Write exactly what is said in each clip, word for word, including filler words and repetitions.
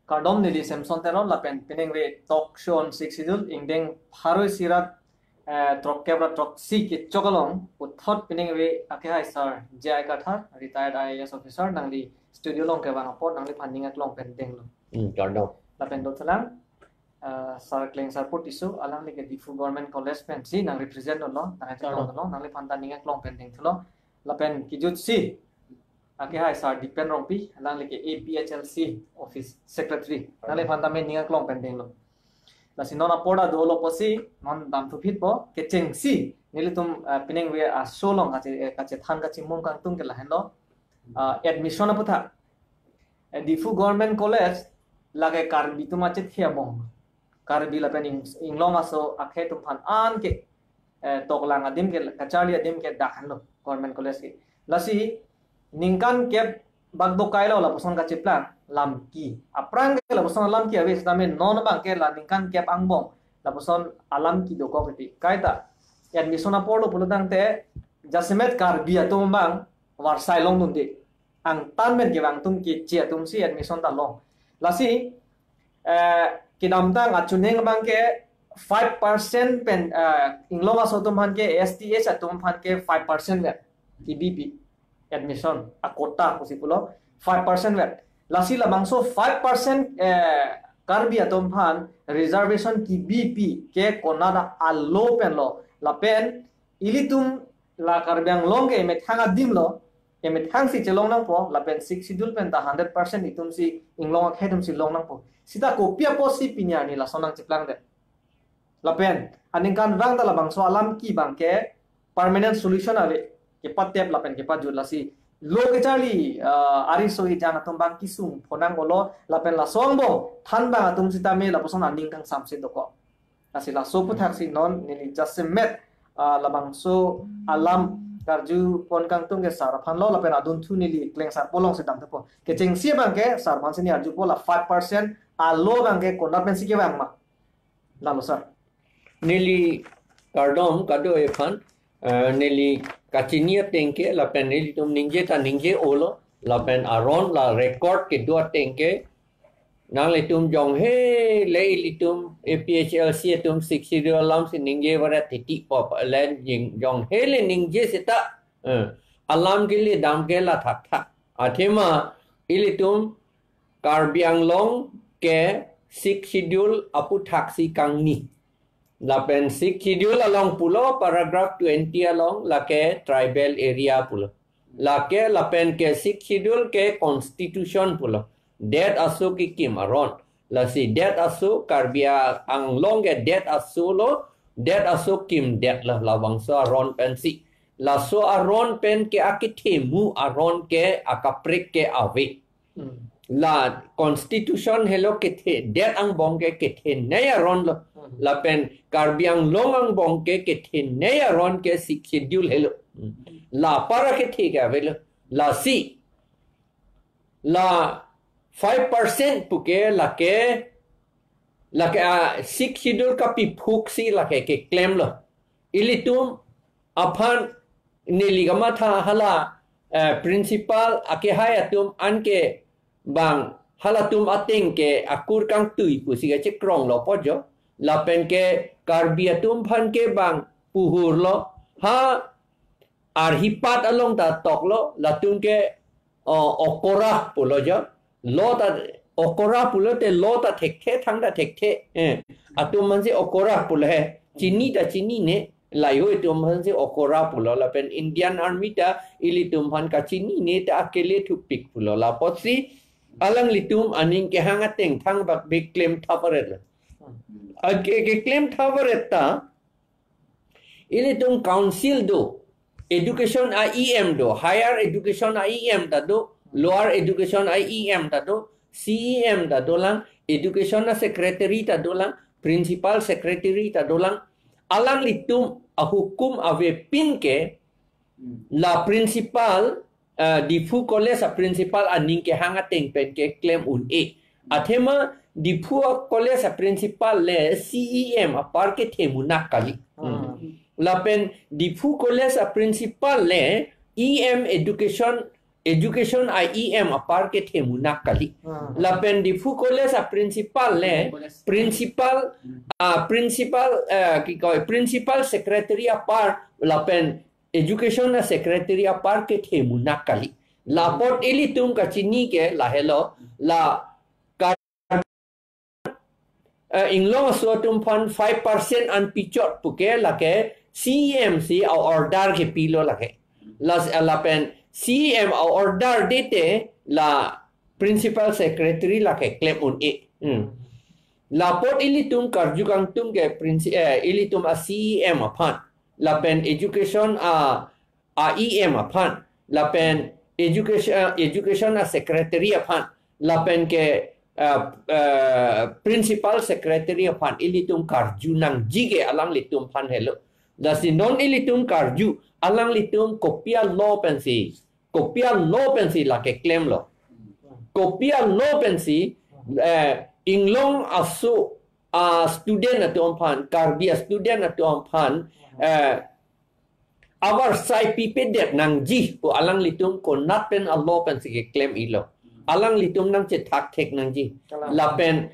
Kardom, neli Samson Teron lapen peningve talk show on Sixth Schedule ingdeng pharo isi rat, eh, throkkep ra throksi kechok along puthot peningve akehai Sir J I Kathar, retired I A S officer, nangli studio along kevang apot nangliphan ning aklong pen denglo. Hmm, kardom. Lapen dothulang, eh, Sir Klengsarpo Tisso, alangli ke Diphu Government College pensi nang represent lo, nang Kardom. Lo, nangliphan ta ning aklong pen dengthulo. Lapen kejutsi akehai Sir Dipen Rongpi, alangli ke A P H L C office secretary. Nangliphan ta me ning aklong pen denglo. Lasi non apor ta dolo pusi non damthuphitpo, kechengsi nelitum, eh, peningve a-show along kache, eh, kachethan kachimung kangtung ke lahenlo. Ah, admission aputhak. Eh, Diphu Government College lake Karbi atum achethe abong. Karbi lapen Ing-, Inglong aso akhei atum aphan an ke, eh, toklang adim ke, kacharli adim ke dak henlo Government College ke. Lasi ningkan kep bak dokai lo lapuson kacheplang lamki. Aphrang ke lapuson alamki ave, sitame non abang ke la ningkan kep angbong lapuson alamki dokok iti. Kaita admission apor lo pulo tangte jasemet Karbi atum abang varsai longdunde. Angtan pen kevang atum keche atumsi admission ta long. Lasi, eh, kedamtang achuning abang ke five percent pen, eh, Inglong aso atum aphan ke, S T S atum aphan ke five percent vet kibipi admission a-quota pusi pulo, five percent vet. Lasi labangso five percent, eh, Karbi atum aphan reservation kibipi ke konat alo pen lo. Lapen ilitum la Karbi Anglong ke emethang adim lo, emethangsi chelong nangpo, lapen Sixth Schedule pen ta hundred percent itumsi Inglong akhei atumsi long nangpo. Sita kopi apotsi pini arni lason nangcheplangdet? Lapen aningkanvang ta labangso alamki abang ke permanent solution ave, kepatep lapen kepajut. Lasi lo kecharli, ah, ariso ejang atum abang kesung phonang olo, lapen laso angbong thanbang atum sitame lapuson aning kangsamse dokok. Lasi laso aputhaksi non neli jasemet, ah, labangso alam karju pon kangtung ke Sir aphan lo, lapen adunthu neli Klengsarpo alongsi damthupo. Kechengsi abang ke Sir aphansi neli arjupo, la five percent alo abang ke konat pensi kevang ma? Lalo Sir. Neli kardom kado-an aphan, eh, neli kachini ateng ke, lapen nelitum ningje ta ningje olo, lapen aron la record kedo ateng ke, nanglitum jonghe le ilitum A P H L C atum Sixth Schedule alamsi ningje varet titi pop, le jing-, jonghe le ningje seta, eh, alam ke le dam ke la thakthak. Athema ilitum Karbi Anglong ke Sixth Schedule aputhaksi kangni. Lapen Sixth Schedule along pulo paragraph twenty along lake tribal area pulo. Lake lapen ke Sixth Schedule ke constitution pulo. Det aso kekim aron. Lasi det aso Karbi Anglong ke det aso lo, det aso kimdet lo labangso aron pensi. Laso aron pen ke akethemu aron ke akaprek ke ave. Hmm. La constitution helo kethe, det angbong ke kethenei aron lo. Hmm. Lapen Karbi Anglong angbong ke kethenei aron ke Sixth Schedule helo. Hmm. La apar akethe ke avelo. Lasi la five percent puke lake, lake, ah, Sixth Schedule kapiphuksi lake keklem lo. Ilitum aphan neli kamatha hala, eh, principal akehai atum anke bang halatum ateng ke akur kangtui pusi kachekrong lo pojo. Lapen ke Karbi atum aphan ke bang puhur lo. Ha arhipat along ta tok lo, latum ke, oh, okora pulo jo. Lo ta okora pulote lo ta thekthe, thangta thekthe. Eh, atum aphansi okora pulo he. Chini ta chinine, lahei atum aphansi okora pulo. Lapen Indian Army ta ilitum aphan kachinine ta akele thupik pulo. Lapotsi alanglitum aning kehang ateng thangbak be klem thavaret lo. Ake keklem thavaret ta, ilitum council do, education a-E M do, higher education a-E M ta do, lower education a-E M ta do, C E M ta dolang, education a-secretary ta dolang, principal secretary ta dolang. Alanglitum ahukum avepin ke, la principal, ah, Diphu College a-principal aning kehang ateng pen keklem un-e. Athema Diphu a-college a-principal le C E M apar kethemu nak kali. Hmm. Lapen Diphu College a-principal le E M education education a E M apar kethe munak kali. Ah. Lapen Diphu College a principal le, College. Principal, ah, principal, eh, ki koi, principal secretary apar, lapen education a secretary apar kethe munak kali. La apot ilitum kachini ke lahelo, la eh, inglong aso atum aphan five percent an pichot puke lake C E M si a-order kepilo lake. Las, eh, lapen C E M a-order dete la principal secretary lake klem un-e. Hmm. La apot ilitum karju kangtum ke princi-, eh, ilitum a C E M aphan. Lapen education a, a E M aphan. Lapen education, eh, education a secretary aphan. Lapen ke, eh, eh, principal secretary aphan ilitum karju nangji ke alanglitum aphan helo. Lasi non ilitum karju, alanglitum kopi a-law pensi, kopi a-law pensi lake klemlo. Kopi a-law pensi, eh, inglong aso a student atum aphan, Karbi a student atum aphan, eh, avarsai pipedet nangji pu alanglitum konat pen a-law pensi keklem-ilo. Alanglitum nangchethak thek nangji. Kalang. Lapen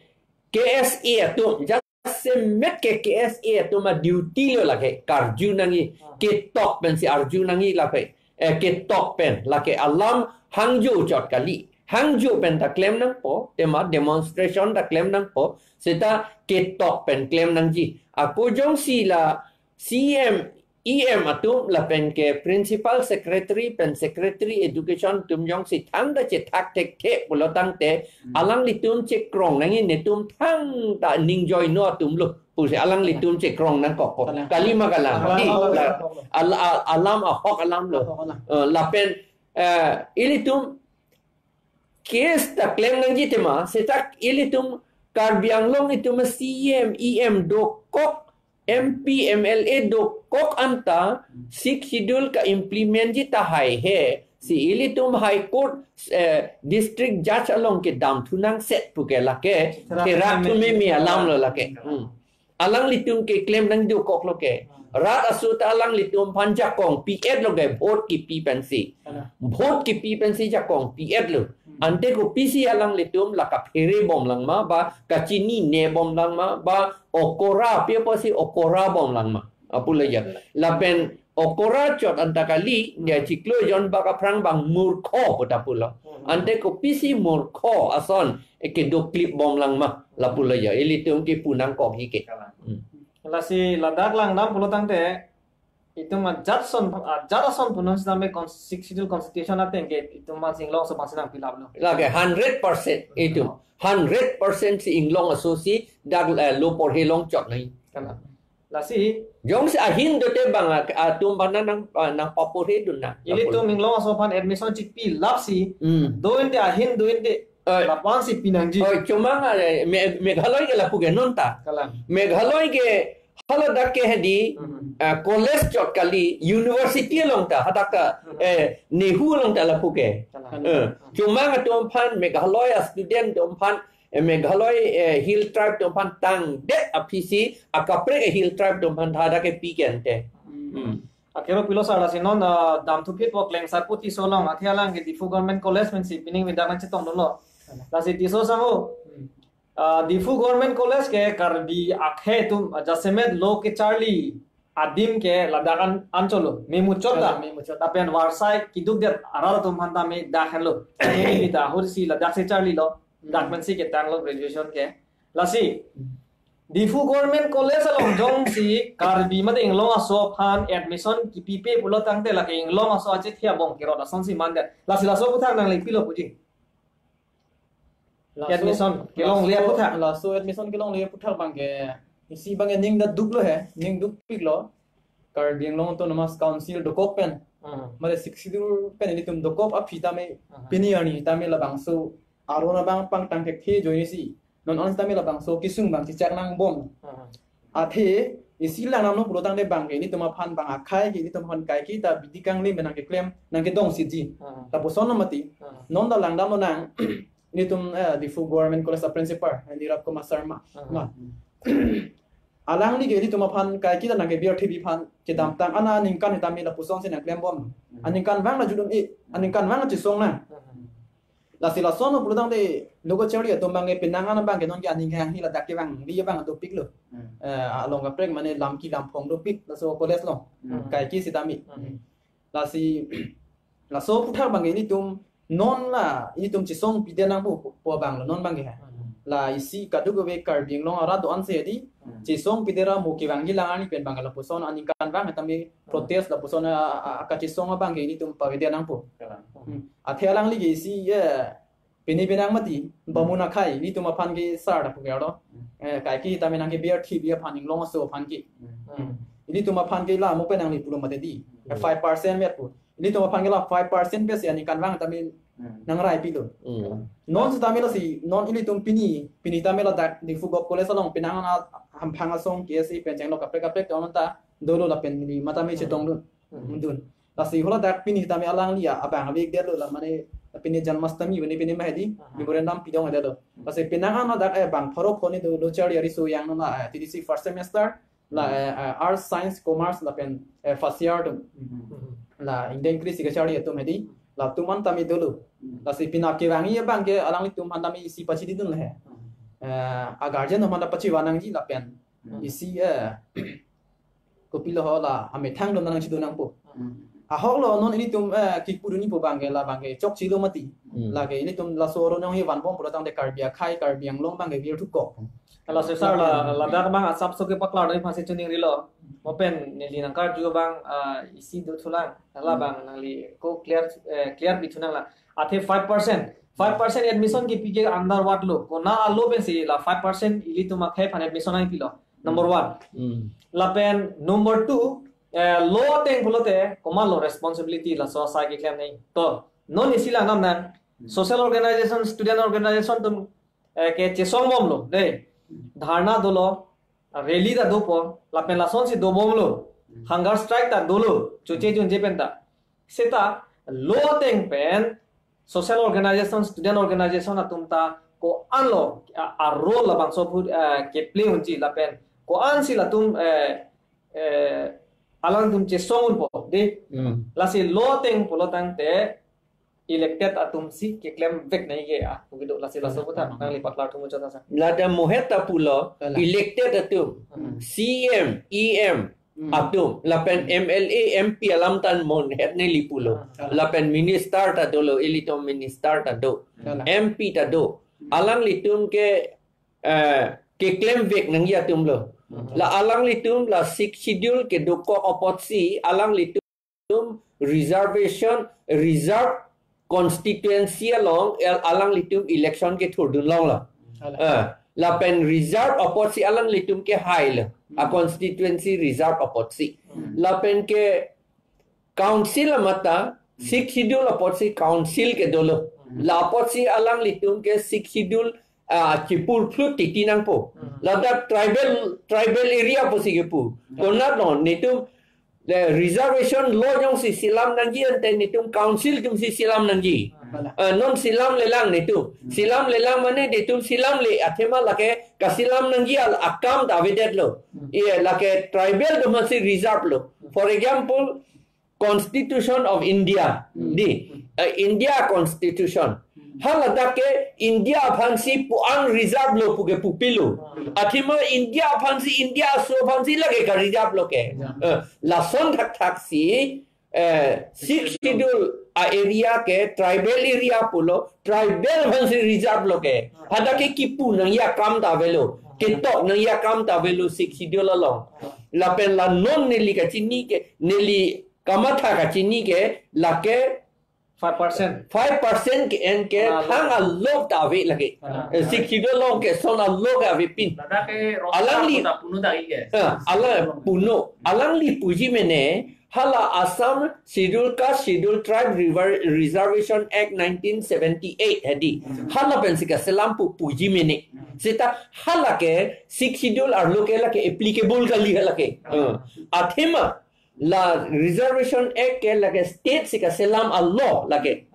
K S A atum, jasemet ke K S A atum a-duty lo lake, karju nangji, ketok pensi arju nangji lake, eh, ketok pen, lake alam hangjo chot kali, hangjo pen ta klem nangpo, tema demonstration ta klem nangpo, seta ketok pen klem nangji. Ako jongsi la C E M, E M atum lapen ke principal secretary pen secretary education atum jongsi thangta chethak thekthe pulo tangte, alanglitum chekrong nangji, netum thangta ningjoino atum lo pusi alanglitum chekrong nangkokpo. Kalang. Kali ma kalang? Kalang, Di, kalang, la, kalang. Al-, al-, alam ahok alam lo. Ahok alam. Eh, lapen, eh, ilitum case ta klem nangji tema, seta ilitum Karbi Anglong itum C E M, E M dokok, M P, M L A dokok anta Sixth Schedule ka-implement ji tahai he. Si ilitum High Court, eh, District Judge along kedam thunang set puke lake. Therak therak thumeme alam lo lake. Hmm. Alanglitum keklem nangdokoklo ke. Rat aso ta alanglitum aphan jakong pi-etlo ke, vote kipi pensi. Vote kipi pensi jakong pi-etlo. Ante kopisi alanglitum la kaphere bomlang ma, ba kachinine bomlang ma, ba okora, pi apotsi okora bomlang ma. Apulo ya. Lapen okora chot anta kali, ya chiklo jon bak aphrang bang murkho puta pulo. Ante kopisi murkho ason, eh, kedoklip bomlang ma, lapulo ya. Ilitum kipu nangkokji ke. Hmm. Lasi ladak langdam pulo tangte, itum ajat ason, ajat ason punon sitame con-, Sixth Schedule Constitution ateng ke itum aphan si inglong aso aphan si nangpilaplo. Lake hundred percent itum. Hundred percent si inglong aso si dak, eh, lo porhe long chot nai. Kalang. Lasi. Jongsi ahin dote bang a-, atum aphan nang, ah, nangpaporhedun na. Ilitum inglong aso aphan admission chipilapsi. Hmm. Do-ante ahin do-ante. Oi. Lapu-an si pinangji. Oi, chomang, eh, Me-, Meghalaya ke lapu ke non ta. Kalang. Meghalaya ke haladak ke hedi, Mhm. eh, college chot kali, university along ta, hadak ta, Mhm. eh, NEHU along ta lapu ke. Kalang. Eh, chomang atum aphan, Meghalaya student atum aphan, eh, Meghalaya, eh, Hill Tribe atum aphan tangdet aphisi, akaprek, eh, Hill Tribe atum aphan tha dak ke pi ke ante. Hmm. Akero pilo sar, lasi non, ah, damthuphit po Klengsarpo Tisso along, athe alang ke Diphu Government College pensi pining pindak nangchetongdunlo. Lasi Tisso sangho, ah, Diphu Government College ke Karbi akhei atum, ah, jasemet lo kecharli adim ke ladak an, anchotlo, me muchot ta. Kalang, me muchot. Lapen varsai kidukdet arat atum aphan ta me dak henlo. Ini ta ahut si ladak si charlilo. Dak pensi ketanglo graduation ke. Lasi, Diphu Government College along jongsi Karbi mate inglong aso aphan admission kipipe pulo tangte lake inglong aso achethe abong kerot asonsi mandet. Lasi laso aphuthak nangli pilo puji. Laso, admission kelongle laso aphuthak. Laso admission kelongle aphuthak abang ke isi abang ke ning da duklo he, ning dukpiklo. Karbi Anglong Autonomous Council dokok pen. Hmm. Mate Sixth Schedule pen ilitum dokok aphi tame, Hmm. pini arni tame labangso aron abang pangtang thekthe ajoine si non an tame labangso kesung abang chechak nangbom. Hmm. Athe isi langdamlo pulo tangte abang ke ilitum aphan abang akhei ke ilitum aphan kaike ta bidi kanglim nangkeklem nangkedong sitji. Hmm. Lapuson lo mati. Hmm. Non ta langdamlonang ilitum, eh, Diphu Government College a principal, eh, Nirab Kumar Sharma. Hmm. Ma. alangli ke ilitum aphan kaike ta nangkebi arthibi aphan kedamtang ana aningkan sitame lapuson si nangklembom. Aningkanvang la judun-e, aningkanvang la chesong nang. Lasi lason pulotangte lo kacharli atum abangke penang an abangke nonke aning hanghi ladak kevangji abang dopiklo. Eh, along kaprek mane lam kelam phong dopik laso college along. Kaike sitame. Lasi laso aputhak abangke ilitum non la ilitum chesong pide nangpo pu abanglo non abangke ha. La isi kadokave Karbi Anglong arat do-an si hedi chesong pide ra mo kevangji lang arni pen abangke lapuson aningkanvang tame protest lapuson a, a, a, kachesong abangke ilitum pavede nangpo. Athe alangli ke isi, eh, pini penang mati, bamun akhai, ilitum aphan ke sar ta puker lo. Eh, kaike tame nangkebi arthibi aphan inglong aso aphan ke. Ilitum aphan ke la mo pen nangli pulo mati di. Eh, five percent vet pu. Ilitum aphan ke la five percent vet si aningkanvang tame nangrai pilo. Non sitame lasi, non ilitum pini, pini tame ladak Diphu Govt College along penang an hamphang asong K S A pen chenglo kaprek kaprek tong ta dolo lapen neli matame chetongdun. Dun. Lasi haladak pini tame alangli a, abang avekdetlo la mane pini Janmashtami mane pini ma hedi, memorandum pidong detlo. Lasi penang an ladak, eh, bang pharo phone do, lo charli ariso yang non la, eh, T D C first semester, la, eh, eh, Arts, Science, Commerce, lapen, eh, first year atum. La Indian English kacharli atum hedi, latum an tame dolo. Lasi pini kevangji abangke alanglitum aphan tame isi pachididun le he. Eh, a guardian atum aphan ta pachivan nangji lapen isi, eh, kopilo ho la amethang dom nangchidun nangpo. Ahok lo non ilitum, eh, kipudunji pu abangke la abangke chokchelo mati. Lake ilitum laso aron nangkevanbom pulotangte Karbi akhai, Karbi Anglong abangke virthukok. Laso sar la, ladak abang asapso kepaklar doi aphansi choningrilo. Mo pen neli nangkarju abang, ah, isi dothulang. Hala abang nangli ko clear, eh, clear pithu nang la. Athe five percent. Five percent admission kepi ke under what law? Kona a-law pensi la five percent ilitum akhai aphan admission nangpilo. Number one. Lapen number two, eh, law ateng pulote komatlo responsibility laso asai keklem nangji. To, non isi la nam nang, social organization, student organization atum, eh, ke chesongbomlo, dei. Dharna dolo, rally ta dopo, lapen lasonsi dobomlo. Hunger strike ta dolo, choche chunche pen ta. Seta, law ateng pen, social organization, student organization atum ta ko-anlo, a, a-role labangso aphu, eh, keplay unji lapen ko-ansi latum, eh, eh, alangtum chesong unpo, dei. Lasi law ateng pulotangte elected atumsi keklem vek nangji ke, ah, pugido lasi laso aputhak nangli paklar thu muchot asa. Lada mohet ta pulo, elected atum, C M, E M, atum, lapen M L A, M P alam tan mohet neli pulo. Lapen minister ta dolo, ilitum minister ta do. M P ta do. Alanglitum ke, eh, keklem vek nangji atumlo. La alanglitum la Sixth Schedule kedokok apotsi, alanglitum reservation, reserve constituency along, el-, alanglitum election kethurdun longlo. Eh, lapen reserve apotsi alanglitum kehailo. A constituency reserve apotsi. Lapen ke council amat ta, Sixth Schedule apotsi council kedolo. La apotsi alanglitum ke Sixth Schedule, ah, chipurphlut titi nangpo. Ladak tribal, tribal area pusi kepu. Konatlo, netum, le reservation law jongsi selam nangji ante netum council atumsi selam nangji. Ah, non selamlelang netum. Selamlelang mane netum selamle athema lake kaselam nangji al akam ta avedetlo. Ye lake tribal atum aphansi reserve lo. For example, Constitution of India, dei, eh, India Constitution. Haladak ke India aphansi pu-an reserve lo puke pupilo. Athema India aphansi, India aso aphansi lake ka-reserve lo ke. Eh, lason thakthaksi, eh, Sixth Schedule a-area ke tribal area pulo, tribal aphansi reserve lo ke. Hadak ke kipu nangji akam ta avelo, ketok nangji akam ta avelo Sixth Schedule along. Lapen la non neli kachini ke, neli kamatha kachini ke, lake five percent. Five percent ke-en ke thang alok ta ave lake. Eh, Sixth Schedule along ke son alok avepin. Ladak ke rongsa alangli puta puno dagi ke. Eh, ala puno. Alangli puji mene, hala Assam Schedule Caste Schedule Tribe Rever-, Reservation Act nineteen seventy-eight hedi. Hala pensi kaselam pu puji mene. Seta hala ke Sixth Schedule arlo ke lake applicable kali hala ke. Eh, athema la Reservation Act ke lake state si kaselam a-law lake.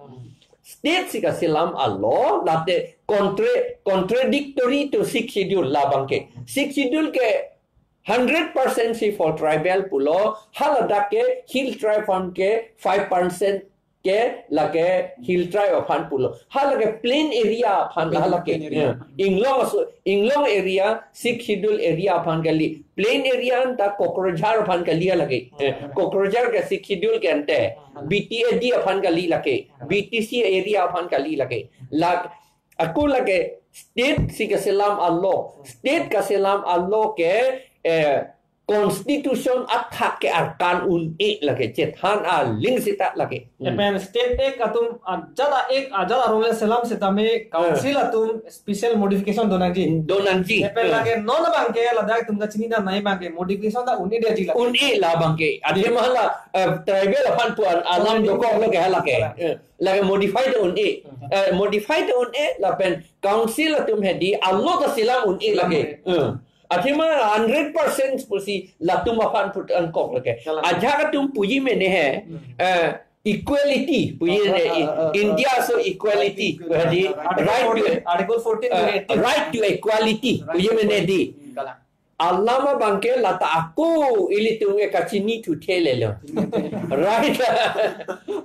State si kaselam a-law, late contra-, contradictory to Sixth Schedule labang ke. Sixth Schedule ke hundred percent si for tribal pulo, haladak ke hill tribe aphan ke five percent ke lake hill tribe aphan pulo. Halake plain area aphan, plain, halake, plain area. Ya. Inglong aso, Inglong area, Sixth Schedule area aphan kali. Plain area anta Kokrajhar aphan kali halake. Eh, Kokrajhar ke Sixth Schedule ke ante. B T A D aphan kali lake. B T C area aphan kali lake. Lak, ako lake state si kaselam a-law. State kaselam a-law ke, eh, constitution athak ke arkan un-e lake, chethan aling seta lake. Hmm. Lapen state act atum, ah, ajat a-act, ah, ajat arum le selam setame council, eh, atum special modification donangji. Donangji. Lapen, eh, lake non abang ke ladak atum kachinina nai abang ke modification ta un-e detji lake. Un-e la abang ke. Athema la, eh, tribal aphan pu-an alam, un-e, dokok lo ke halake. Kalang. Eh, lake modify ta un-e. Hmm. Eh, modify ta un-e lapen council atum hedi a-law ta selam un-e lake. Selam un-e. Eh. Athema hundred percent pusi latum aphan put angkok lake. Kalang. Ajahak atum puji mene he, hmm, eh, equality puji, ah, ne, ah, ah, ah, India aso equality, right to equality, hedi, right to, Article fourteen, eh, Article fourteen, right to equality, right puji to mene equality, di. Hmm, kalang. Alam abang ke lata ako ilitum ke kachini thuthe lelo. Right.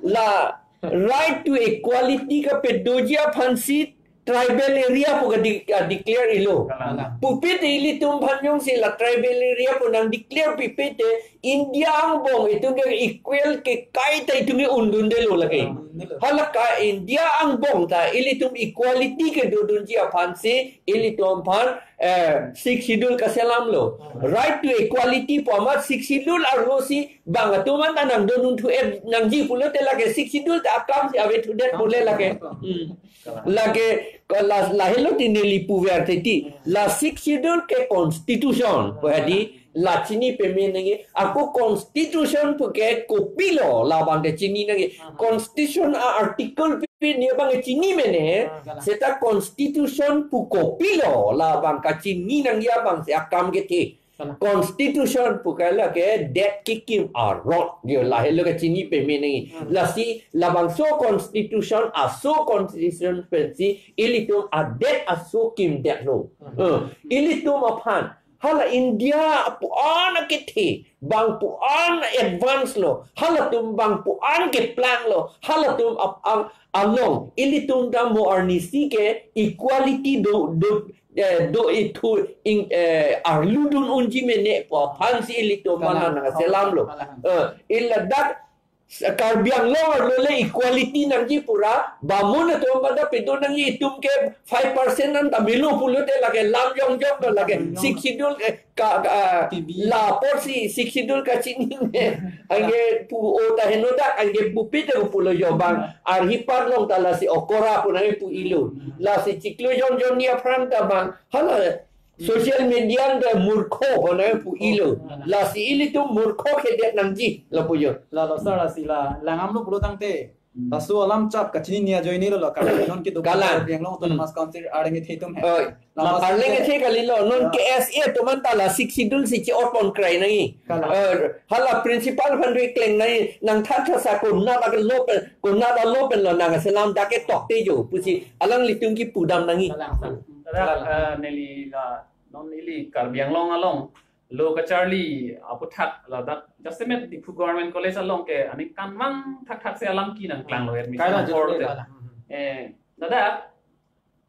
La right to equality kapedoji aphan si tribal area pu ka de-, ka declare ilo. Kalang. Pupit ilitum aphan jongsi la tribal area pu nang declare pipe te India angbong itum ke equal ke kaita itum ke undundelo lake. Undundelo. Halake India angbong ta ilitum equality kedodunji aphan si ilitum aphan, eh, Sixth Schedule kaselamlo. Hmm. Right to equality pu amat Sixth Schedule arlo si bang atum anta nang dodun thu-et nangji pulote lake Sixth Schedule ta akam si ave thudet pule lake. Hmm. Lake, la, lahelo ti neli puver teti. La Sixth Schedule ke constitution pu hedi, la chini peme nangji. Ako constitution pu ke kopilo la abang ke chini nangji. Constitution a-article pi ni abang ke chini mene. Seta constitution pu kopilo la abang kachini nangji abang si akam kethe. Kalang. Constitution pu ke lake det kekim arong. Yo, lahelo kachini peme nangji. Hmm. Lasi labangso constitution, aso constitution pensi ilitum adet aso kimdetlo. Hmm. Eh, ilitum aphan hala India pu-an akethe, bang pu-an advance lo, halatum bang pu-an keplang lo, halatum ap-, ang, along ilitum ta mo arnisi ke equality do, do, eh, do ithu ing, eh, arludun unji mene pu aphan si ilitum, kalang, mana nang selamlo. Kalang. Eh, ila dak Karbi Anglong arlo le equality nangji pura, bamun atum pada pedo nangji, itum ke five percent anta melo pulote lake lam jongjong do lake, lam jongjong, Sixth Schedule, eh, ka, ka, T V. La apor si Sixth Schedule kachini ne. Anke pu-o ta henodak, anke pupit ta pulo jo bang. Arhi parlong ta lasi okora pu nangji pu-ilo. Lasi chiklo jon jon ni aphrang ta bang. Hala social media anta murkho pu nangji pu-ilo. Lasi ilitum murkho kedet nangji lapu jo. Lalo sir, lasi la langdamlo pulo tangte. Hmm. Laso alam chap kachini ni ajoine lo, lo, ka non ke do, kalang, Karbi Anglong Autonomous, hmm, Council arleng kethe atum he. Oh, la, la, arleng kethe kalilo, non, ya, K S A atum anta la Sixth Schedule si chi-otpon krai nangji. Kalang. Eh, hala principal aphan ri kleng nangji, nang than tha sa konat ake lo pen, konat alo pen lo nang selam dak ke tokte jo pusi alanglitum kipudam nangji. Kalang, kalang. Tada, eh, neli la non ili Karbi Anglong along lo kacharli aputhak ladak jasemet Diphu Government College along ke aningkan vang thakthak si alam kenangklanglo, admission, kalang, apor jodhphu te. Kalang. Eh, ladak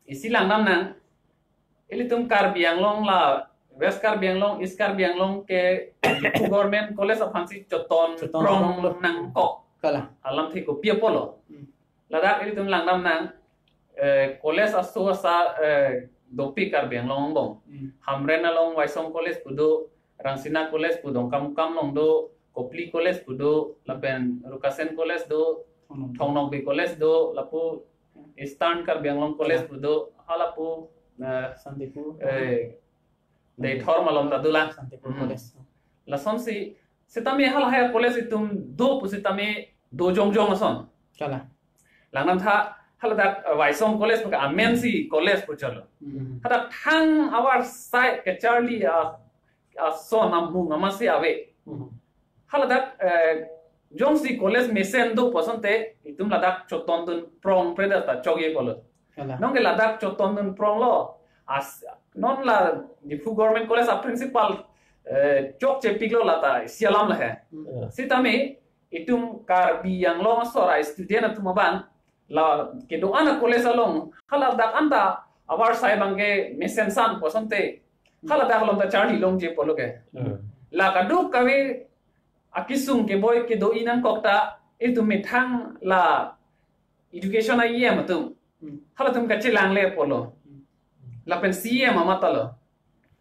isi langdam nang, ilitum Karbi Anglong la West Karbi Anglong, East Karbi Anglong ke Diphu Government College aphan si choton, choton prong, prong lo, nangkok. Kalang. Alamthe kopi apotlo. Hmm. Ladak ilitum langdam nang, eh, college aso asa, eh, dopik Karbi Anglong angbong. Hmm. Hamren along Waisong College pu do, Rangsina College pu Dongkamukam along do, Kopili College pu do, lapen Rukasen College do, Thong Nokbe, Thong Nokbe College do, lapu Eastern Karbi Anglong College pu do, halapu, eh, Santipur, eh, Deithor malom ta dolang. Santipur, hmm, College. Lasonsi, setame halahai college itum do pu setame do jongjong ason. Kalang. Langdam tha, haladak, eh, Waisong College pu ke amen si college pu chalo. Hmm. Hadak thang avarsai kacharli a, ason amung amatsi ave. Hmm. Haladak, eh, jongsi college mesen do pu asonte, itum ladak chotondun prong predas ta chokji pulo. Kalang. Nonke ladak chotondun pronglo. As, non la Diphu Government College a principal eh, chokche piklo lata isi alam lahai. Hmm. Sitame itum Karbi Anglong asor a-student atum abang la kedo-an a-college along haladak anta avarsai abangke mesen san pu asonte haladak along ta charli longje pulo ke. Hmm. La kadokave akesung keboi kedo-i nangkok ta itum methang la education a-E M atum. Hmm. Halatum kachelangle pulo. Hmm. Lapen C E M amat ta lo.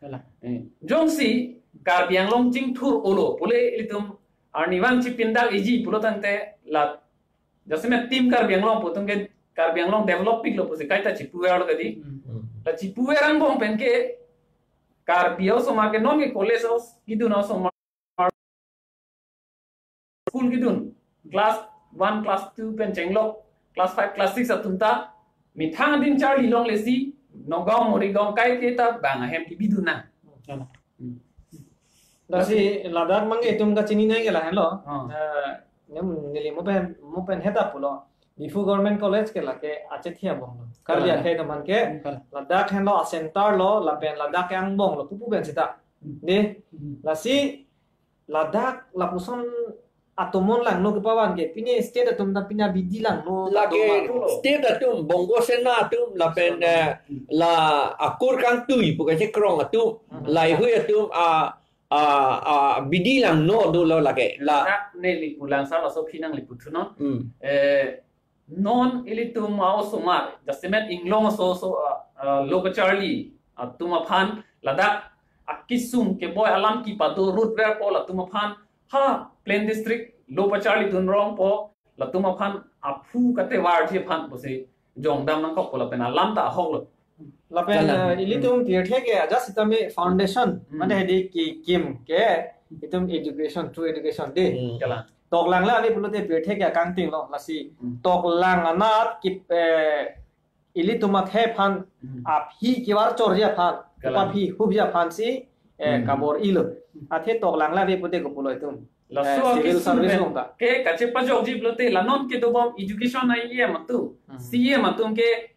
Kalang. Eh, jongsi Karbi Anglong chingthur-olo pule itum arnivang chipindak iji pulo tangte la jasemet Team Karbi Anglong pu atum ke Karbi Anglong develop piklo pusi kaita chipuver lo kadi. Hmm. Hmm. La chipuver angbong pen ke Karbi osomar ke non ke college os kidun osomar school kidun class one, class two pen chenglok class five, class six atum ta methang adin charli longle si Nagaon Morigaon kaike ta bang ahem kebidun nang. Kalang. Hmm. Lasi ladak abangke itum kachini nai ke lahenlo. Ah. Eh, nem neli mo pen, mo pen heta pulo. Diphu Government College ke lake achethi abong lo. Karbi, ah, akhei atum aphan ke. Hmm. Ladak henlo a-center lo, lapen ladak ke angbong lo, pupu pen seta. Hmm. Dei, hmm, lasi ladak lapuson atomon langno kepavan ke, pine state atum ta pine abidi langno ta lake do ma? State atum, Bongo Sena atum, lapen, eh, la akur kangtui pu kachekrong atum, hmm, laheihui atum, a, a, abidi langno dolo lake. La dak neli pulang sa laso aphi nangli puthunon. Hmm. Eh, non ilitum a-osomar, jasemet inglong aso aso, ah, ah, lo kacharli atum aphan ladak akesung keboi alam kepado root ver po latum aphan ha plain district lo pacharlidun rong po latum aphan aphu katevarji aphan pusi jongdam nangkok po lapen alam ta ahok lo. Lapen, kalang, eh, ilitum, hmm, pirthe ke ajat sitame foundation, hmm, mane hedi kekim ke itum education, true education dei. Hmm. Kalang. Toklang le ani pulote pirthe ke akangting lo, lasi. Hmm. Toklang anat kip, eh, ilitum akhei aphan, hmm, aphi kevar chorji aphan, kalang, aphi hupji aphan si, eh, hmm, kabor-ilo. Athe toklang le ani pulote kopulo itum. Laso, eh, civil akesung service pen along ta ke kachepajokji pulote la non kedobom education a-E M atum, hmm, C E M atum ke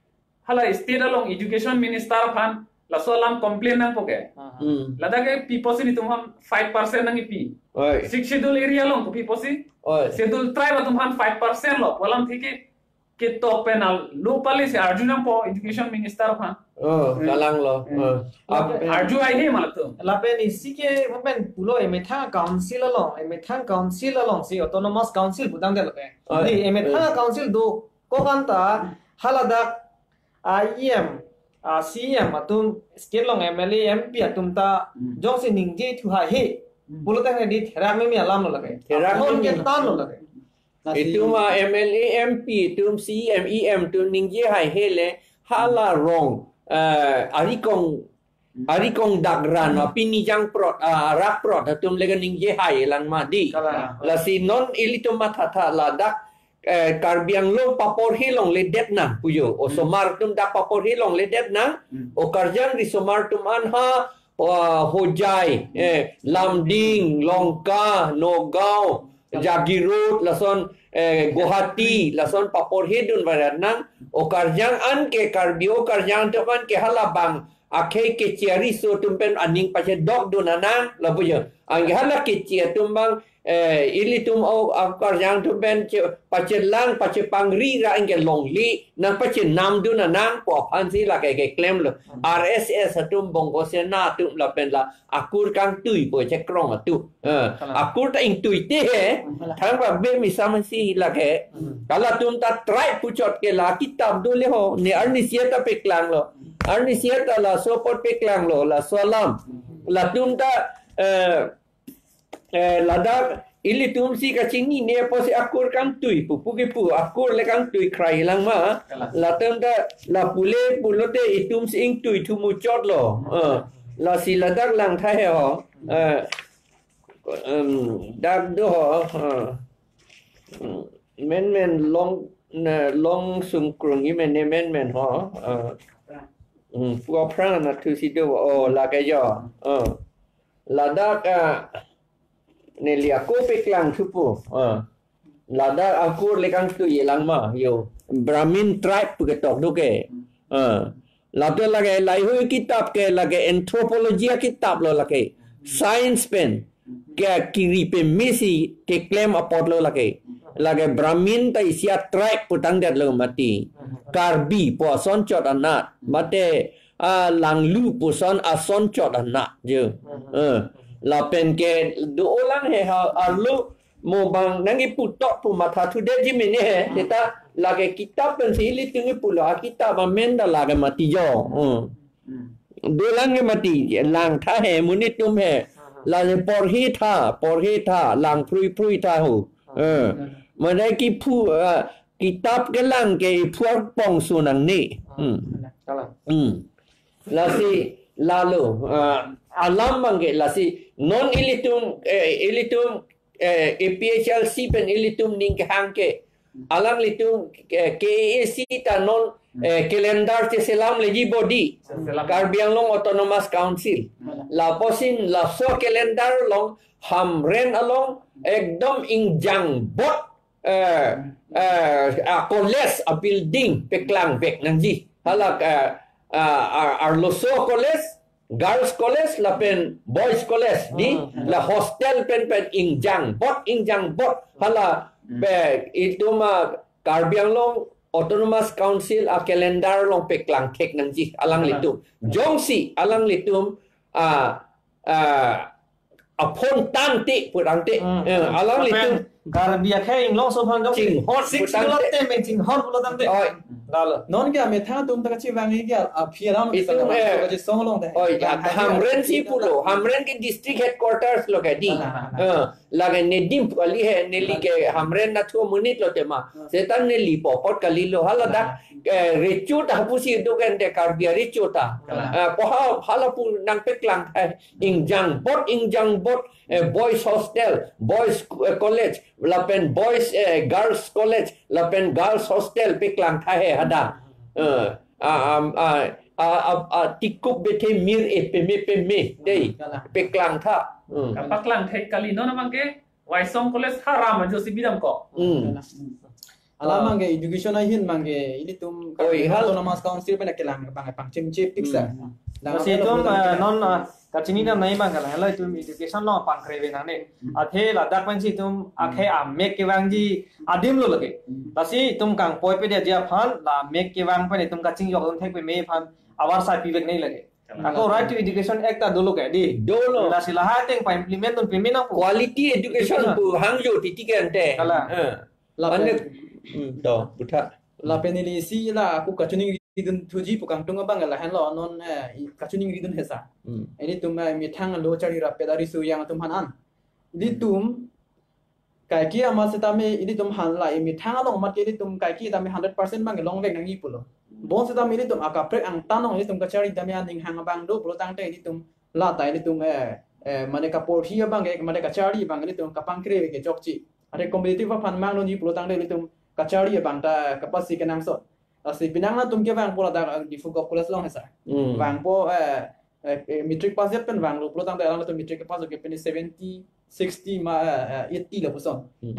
hala state along education minister aphan laso alam complain nangpo ke. Aha. Hmm. Ladak ke pi apotsi netum aphan five percent nangkipi. Oi. Sixth Schedule area along kopi apotsi? Oi. Schedule tribe atum aphan five percent lo pu alam thike ketok pen alo pale si arju nangpo education minister aphan. Oh, hmm, kalang lo. Hmm. Oh. Ap- arju ai dei ma latum. Lapen isi ke mo pen pulo emethang council along, emethang council along si autonomous council putangdet lo ke. Oi. Dei, emethang, oi, council dokok anta haladak a-E M, a-C E M atum, state along M L A, M P atum ta, hmm, jongsi ningje thu haihe, hmm, pulote hedi therak meme alam lo lake. Therak meme. Aphon ketan lo lake. Itum a-M L A, M P, itum C E M, E M atum ningje haihe le, hala rong, eh, arikong, arikong dakran, ah, pini jangprot, ah, rakprot atum le kaningje hai lang ma dei. Kalang. Lasi non ilitum mathatha ladak, eh, Karbi Anglong paporhe longledet nang pujo. Hmm. Osomar atum dak paporhe longledet nang. Hmm. O karjang risomar atum an ha, ah, Hojai, eh, Lumding, Lanka, Nagaon, Jagiroad, lason, eh, Guwahati, lason paporhedun varet nang. O karjang an ke Karbi o karjang atum an ke halabang akhei keche ariso atum pen aning pachedokdun anang, lapu jo. Anke hala keche atum abang, eh, ilitum o, a karjang atum pen che, pachelang, pachepangri ra anke longle, nang pachenamdun anang pu aphan si lake keklem lo. R S S atum, Bongo Sena atum lapen la akur kangtui pu chekrong atum. Eh, kalang. Akur ta ingtui te he. Kalang. Thang ba be misa masi lake. Hmm. Halatum ta tribe puchot ke la kitap dole ho. Ne arnisi ta peklanglo. Arnisi ta laso apot peklanglo, laso alam. Latum ta, eh, eh, ladak ilitum si kachinine apotsi akur kangtui pu, pu kipu, akur le kangtui krai lang ma. Kalang. Latum ta lapu le pulote itum si ingtui thu muchotlo. Eh, lasi ladak lang tha he ho. Eh, em, dak do ho, ha. Hmm, menmen long, na, long sungkrung i mene menmen ho, ha. Hmm, pu aphrang na thu si do, oh, lake jo. Ha. Ladak, ah, neli ako peklang thupo. Ha. Ladak akur le kangtui lang ma, yo. Brahmin tribe pu ketok do ke. Ha. Lapen lake laheihui kitap ke lake anthropology akitap lo lake. Science pen ke kiri pemesi keklem apotlo lake. Lake Brahmin ta isi a-tribe putangdetlo mati. Karbi pu ason chot anat. Mate a Langlu puson ason chot anat je. Eh, lapen ke dolang he ha arlo mo bang nangji putok pu matha thudetji mene he. Seta lake kitap pensi ilitum pulo a kitap amen ta lake mati jo. Eh. Dolang ke mati, Langtha he, Monit atum he. Lale porhi tha, porhi tha, lang phrui phrui tha ho. Eh. Mane kiphu, eh, kitap kelang ke iphu arpong sunang ni. Hmm. Kalang. Hmm. Lasi lalo, eh, alam abang ke lasi non ilitum, eh, ilitum, eh, A P H L C pen ilitum ning kehang ke. Alanglitum, eh, K A A C ta non, eh, calendar cheselamleji bodi. Cheselam. Karbi Anglong Autonomous Council. Lapuson laso calendar along Hamren along ekdom ingjangbot, eh, eh, a college a building peklangvek nangji. Hala, eh, eh, ar-, arloso college, girls college lapen boys college di. Hmm. La hostel pen pen ingjangbot, ingjangbot. Hala pe itum a Karbi Anglong Autonomous Council a calendar along peklangthek nangji alanglitum. Jongsi alanglitum a, a, aphone tangte putangte. Hmm. Eh, alanglitum. Lapen Karbi akhei inglongso aphan jongsi chinghon six putangte. Pulo tame, chinghon pulo tangte. Oi. Lalo. Non ke amethang atum ta kachevangji ke aphi alam itum, eh, kachesong along de. Oi, ya, Hamren si pulo. Hamren ke district headquarters lo ke di. Ah, ah, ah. Eh, lake nedim pu kali he, neli ke Hamren nathu amonit lo tema. Ah. Seta neli pu apot kalilo. Hala dak, ah, eh, recho ta pusi do kan de Karbi arecho ta. Ah. Eh, pu ha, hala pu nangpeklang, eh, ingjangbot, ingjangbot, eh, boys hostel, boys, eh, college, lapen boys, eh, girls college, lapen girls hostel peklangtha he hadak. Eh, a, a, a, a, a, tikup bethe mir e peme peme dei. Kalang. Peklangtha. Hmm. Kapaklangthek kali non abang ke Waisong College haram ajo si bidam ko. Hmm. Alam abang ke education ahin abang ke ilitum Oi, hal. Autonomous Council pen kelang abang pangchim chip tik sa. Hmm. Lasi itum, eh, non, eh, kachinidam nangji abang kalang, hala itum education along pangkreve nangne. Hmm. Athe ladak pensi itum akhei amek kevangji adim lo lake. Hmm. Lasi itum kangpoi pedeji aphan la mek kevang pen itum kachingjok dunthek peme aphan avarsai pivek nangji lake. Kalang. Ako Right to Education Act ta dolo ke di. Dolo. Lasi lahai ateng pa-implement dun peme nangpo. Quality education, education pu hangjo titi ke ante. Kalang. Eh. Lapen ane, hmm, to, butha. Lapen ili si la aku kachiningridun thuji pu kangtung abang lahenlo non, eh, i-, kachiningridun hesa. Hmm. Ilitum, eh, methang lo chari rapet ari suyang atum aphan an. Ilitum kaike amat setame ilitum aphan la methang along amat ke ilitum kaike tame hundred percent abang longvek nangji pulo. Bonseta ilitum akaprek angtan along ilitum kachari tame aning hang abang do pulo tangte ilitum lata ilitum, eh, eh, mane kaporhi abang ke, mane kachari abang ilitum kapangkreve ke chokche. Are competitive aphan manglo ni pulo tangte ilitum kachari abang ta kapasi kenangsot. Lasi penang atum kevangpo ladak, eh, Diphu Govt College along hesa. Hmm. Vangpo, eh, eh, eh, matric pass det pen vanglo pulo tangte alanglitum matric pass ke pini seventy, sixty ma, eh, eh, eighty lapuson. Hmm.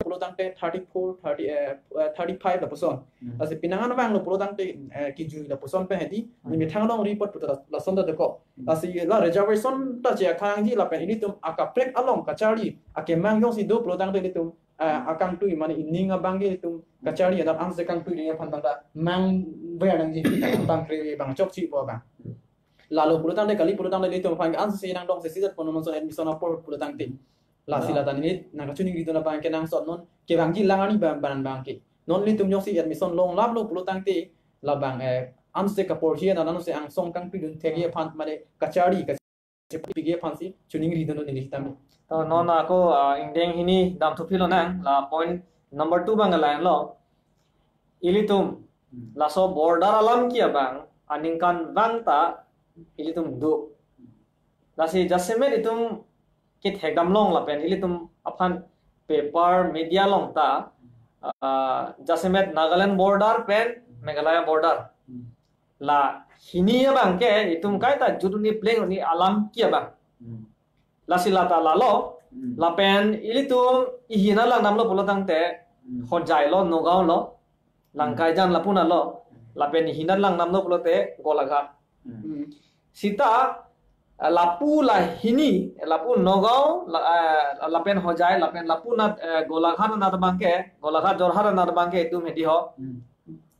Pulo tangte thirty-four, thirty, eh, eh, thirty-five lapuson. Hmm. Lasi penang an vanglo pulo tangte, eh, kijui lapuson pen hedi, Hmm. ni methang along report puta la-, lason ta deko. Hmm. Lasi la reservation ta che akhangji lapen ilitum akaprek along kachari akemang jongsi do pulo tangte ilitum, eh, akangtui mane ining abang ke ilitum kachari adak anse kangtui ding aphan tangta mangver nangji pangkreve abang chokche po abang. Lalo pulo tangte kali pulo tangte ilitum aphan anse nangdong se sijat pono monson admission apor pulo tangte. Lasi Ah. lata neli nangkachiningridun abang kenangsot non kevangji lang ani abang, abang, abang ke. Non ilitum jongsi admission longlaplo pulo tangte labang, eh, anse kaporhi anan anse angsong kangpidun thekji aphan mane kachari, kachari piji aphansi chiningridun neli tame. To non ako, ah, ingdeng hini damthu philonang la point number two abang lahenlo. Ilitum Hmm. laso border alam ke abang aningkanvang ta ilitum do. Lasi jasemet itum kethekdam long lapen ilitum aphan paper media along ta, ah, jasemet Nagaland border pen Meghalaya border. Hmm. La hini abang ke itum kaita jut un-e pleng un-e alam ke abang. Hmm. Lasi lata lalo, Hmm. lapen ilitum ihin alang damlo pulo tangte, Hmm. Hojai lo, Nagaon lo, Langkaijan lapu-an lo, Hmm. lapen ihin alang damlo pulote Golaghat. Hmm. Hmm. Seta ah, lapu lahini, lapu Nagaon, la, ah, lapen Hojai, lapen lapu nat, eh, Golaghat nat abangke, Golaghat Jorhat nat abangke itum hedi ho. Hmm.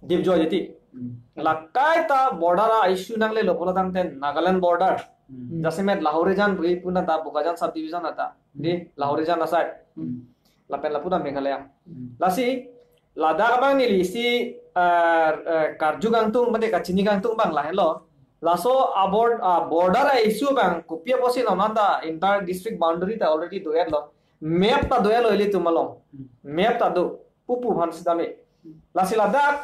Dipjoi jeti. Hmm. La kaita border a-issue nanglelo pulo tangte Nagaland border. Hmm. Jasemet Lahorijan ri puna ta Bokajan subdivision ata. Hmm. Di Lahorijan asai. Hmm. Lapen lapu ta Meghalaya. Hmm. Lasi, ladak abang neli isi, eh, eh, karju kangtung, mate kachini kangtung abang lahenlo. Laso abor-, ah, border a-issue abang kopi apotsi non anta inter district boundary ta already do-etlo. Map ta do-etlo ilitum along. Hmm. Map ta do. Pupu aphan sitame. Lasi ladak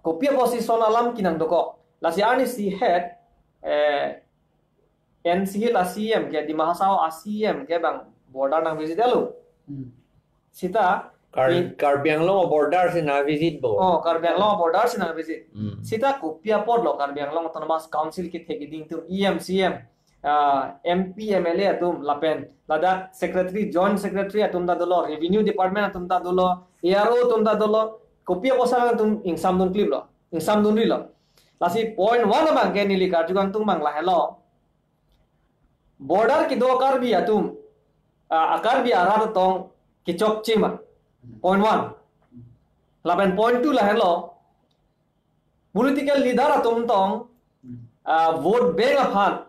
kopi apotsi son alam kenang dokok. Lasi arnisi het, eh, N C Hill a-C E M ke, Dima Hasao a-C E M ke abang border nang visit alo. Hmm. Sita Kar-, i- Karbi Anglong border si nang visit bo. Oh, Karbi Anglong border si nang visit. Hmm. Sita kopi apotlo Karbi Anglong Autonomous Council kethe keding atum E M, C E M, ah, M P, M L A atum lapen ladak secretary, joint secretary atum ta dolo, revenue department atum ta dolo, A R O atum ta dolo, kopi apotsi atum ingsamdun kliplo, ingsamdunrilo. Lasi point one abangke neli karju kangtung abang lahenlo. Border kedo Karbi atum, ah, Karbi arat tong kechokche ma. Point one. Lapen point two lahenlo. Political leader atum tong, ah, vote bank aphan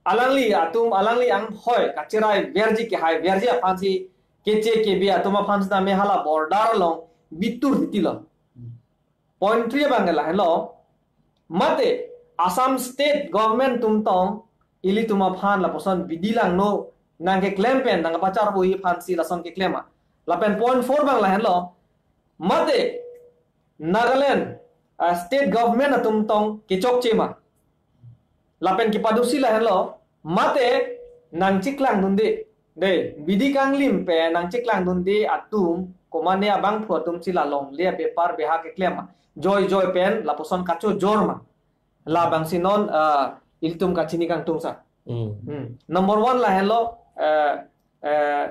alangli atum, alangli anghoi kacherai verji kehai verji aphansi keche kebe atum aphan sitame hala border along bitur hitilo. Point three abang lahenlo. Mate Assam state government atum tong ilitum aphan lapuson bidi langno nangkeklem pen nangpacharvoji aphansi lason keklem ma. Lapen point four abang lahenlo. Mate Nagaland, ah, state government atum tong kechokche ma. Lapen kepadusi lahenlo, mate nangcheklangdunde. De, bidi kanglim pen nangcheklangdunde atum, komane abangphu atumsi la longle a-paper beha keklem ma. Joijoi pen lapuson kachojor ma. Labangsi non, ah, ilitum kachini kangtung sa. Hmm. Hmm. Number one lahenlo, eh, eh,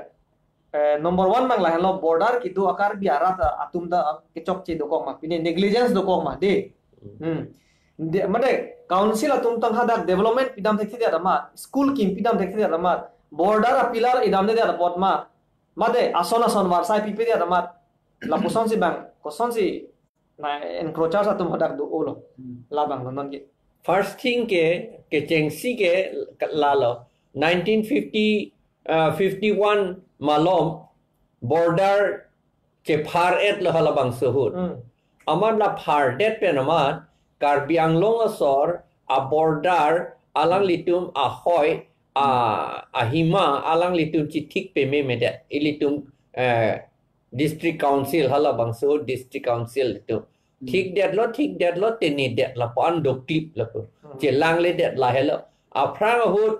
eh, number one abang lahenlo, border kedo a-Karbi arat atum ta kechokche dokok ma, pine negligence dokok ma, de. Hmm. De, mate council atum tong hadak development pidam thekthedet amat, school kim pidam thekthedet amat, border a-pillar idamdedet apot ma, mate ason ason varsai pipedet amat, lapusonsi abang, kosonsi na encroachers atum hadak do-olo. Hmm. Labanglo non ke. First thing ke, kechengsi ke lalo. Nineteen fifty, uh, fifty-one malom border chephar-etlo halabangso ahut. Hmm. Amat la phardet pen amat Karbi Anglong asor a-border alanglitum ahoi a, ahima alanglitum chithik pememedet. Ilitum, eh, district council halabangso district council atum. Hmm. Thikdetlo, thikdetlo, tenedet lapu an doklip lapu. Hmm. Chelangledet lahelo. Aphrang ahut,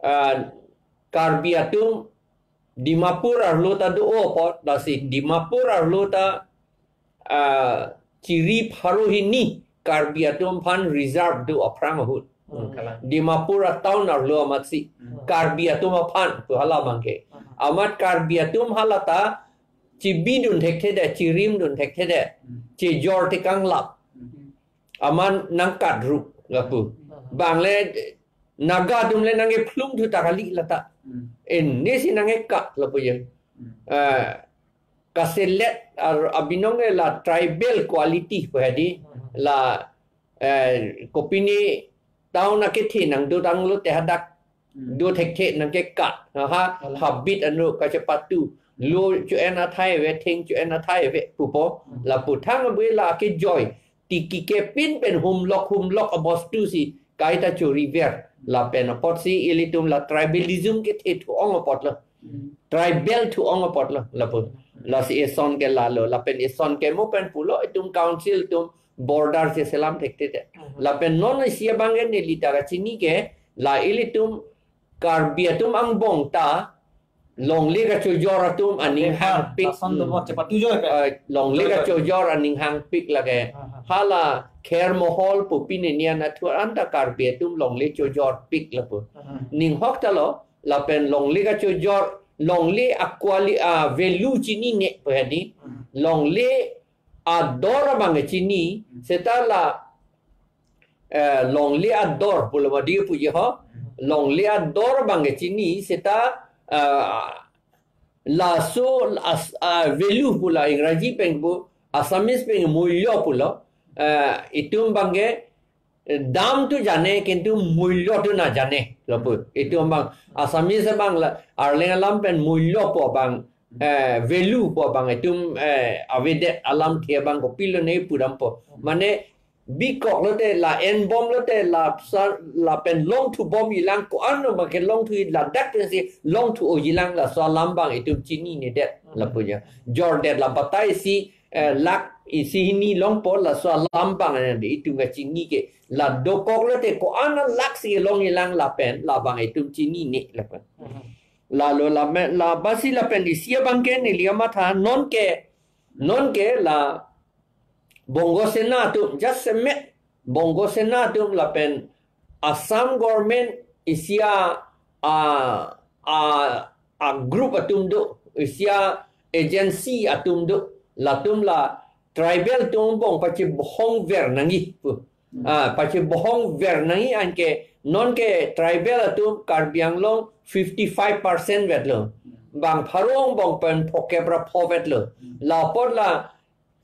ah, Karbi atum Dimapur arlo ta do-o apot, lasi Dimapur arlo ta, ah, chiri pharo hini Karbi atum aphan reserve do aphrang ahut. Hmm, kalang. Dimapur a-town arlo amatsi. Hmm. Karbi atum aphan pu hala abangke. Hmm. Amat Karbi atum hala ta chibidun thekthedet, chirimdun thekthedet. Hmm. Chejor tekanglap. Hmm. Amat nangkatruk lapu. Hmm. Bang le Naga atum le nangkephlum thu ta kali lata. Hmm. Ene si nangkekat lapu ye. Hmm. Eh, kaselet ar abinong ke la tribal quality pu hedi. Hmm. La, eh, kopine town akethe nangdodanglo te hadak. Hmm. Do thekthe nangkekat. Ha, ha, alang. Habit anu kachepatu. Lo cho-en athai ave, theng cho-en athai ave pupo. Hmm. Lapu thang abui la kejoi. Tiki kepin pen humlok humlok abostu si kaita choriver. Lapen apotsi ilitum la tribalism kethe thu-ong apotlo. Hmm. Tribal thu-ong apotlo lapu. Hmm. Lasi eson ke lalo. Lapen eson ke mo pen pulo itum council atum border cheselam thekthedet. Hmm. Lapen non isi abang ke neli ta kachini ke la ilitum Karbi atum angbong ta longle kachojor atum aning hangpik. Lason do mo chepatu joi pen. Eh, longle kachojor aning hangpik lake. Aha. Hala Kher Mohol pu pine nian athur anta Karbi atum longle chojorpik lapu. Aha. Ninghok talo, lapen longle kachojor, longle a-quali-, a-value chinine pu hedi. Aha. Longle ador abang chini, seta la, eh, longle ador pulo ma di puji ho. longle ador abang ke chini seta, ah, laso as-, ah, value pu la Ingraji pen pu, Assamese pen mulyo pulo, ah, itum abang ke, eh, dam tu jane kintu mulyo tu na jane lapu. Itum abang Assamese abang la Arleng alam pen mulyo pu abang, eh, value pu abang itum, eh, avedet alamthe abang kopilo ne pudampo. Mane bikok lote la enbom lote la sa-, lapen longthu bomjilang ko-an lo ma ke longthu ladak pensi longthu ojilang laso alam abang itum chininedet lapu ja. Jordet la batai isi, eh, lakh isi hini longpo laso alam abang ane itum kachini ke la dokok lote ko-an lakh si longjilang lapen labang itum chinine lapen. Lalo la me-, la basi lapen isi abang ke neli amatha non ke, non ke la Bongo Sena atum, just a met, Bongo Sena atum lapen Assam government isi a, a, a, a group atum do, isi a agency atum do, latum la tribal atum angbong pachebohong ver nangji pu. Ah, pachebohong ver nangji anke non ke tribal atum Karbi Anglong fifty-five percent vetlo. Bang pharo angbong pen phokep ra pho vetlo. La apot la,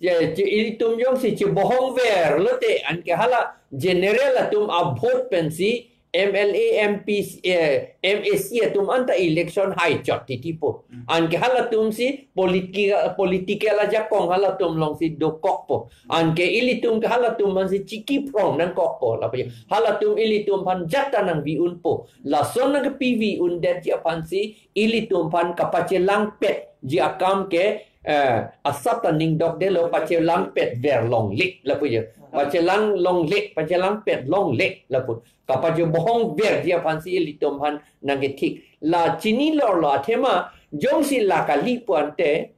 je, je ilitum jongsi chebohong ver lote anke hala general atum a vote pensi M L A, M P, eh, M A C atum anta election hai chot titi po. Anke halatum si politika-, political ajakong halatum alongsi dokokpo. Anke ilitum ke halatum aphansi chiki phrong nangkokpo. Lapu halatum ilitum aphan jat ta nangvi unpo. Lason nangkepi vi undetji aphansi ilitum aphan kapachelangpetji akam ke, eh, asap ta ning dokdetlo, pachelangpet ver longle lapu jo. Pachelang longle, pachelangpet longle lapu. Kapachebohong verji aphansi ilitum aphan nangkethik. La chinilorlo athema jongsi la kali pu ante,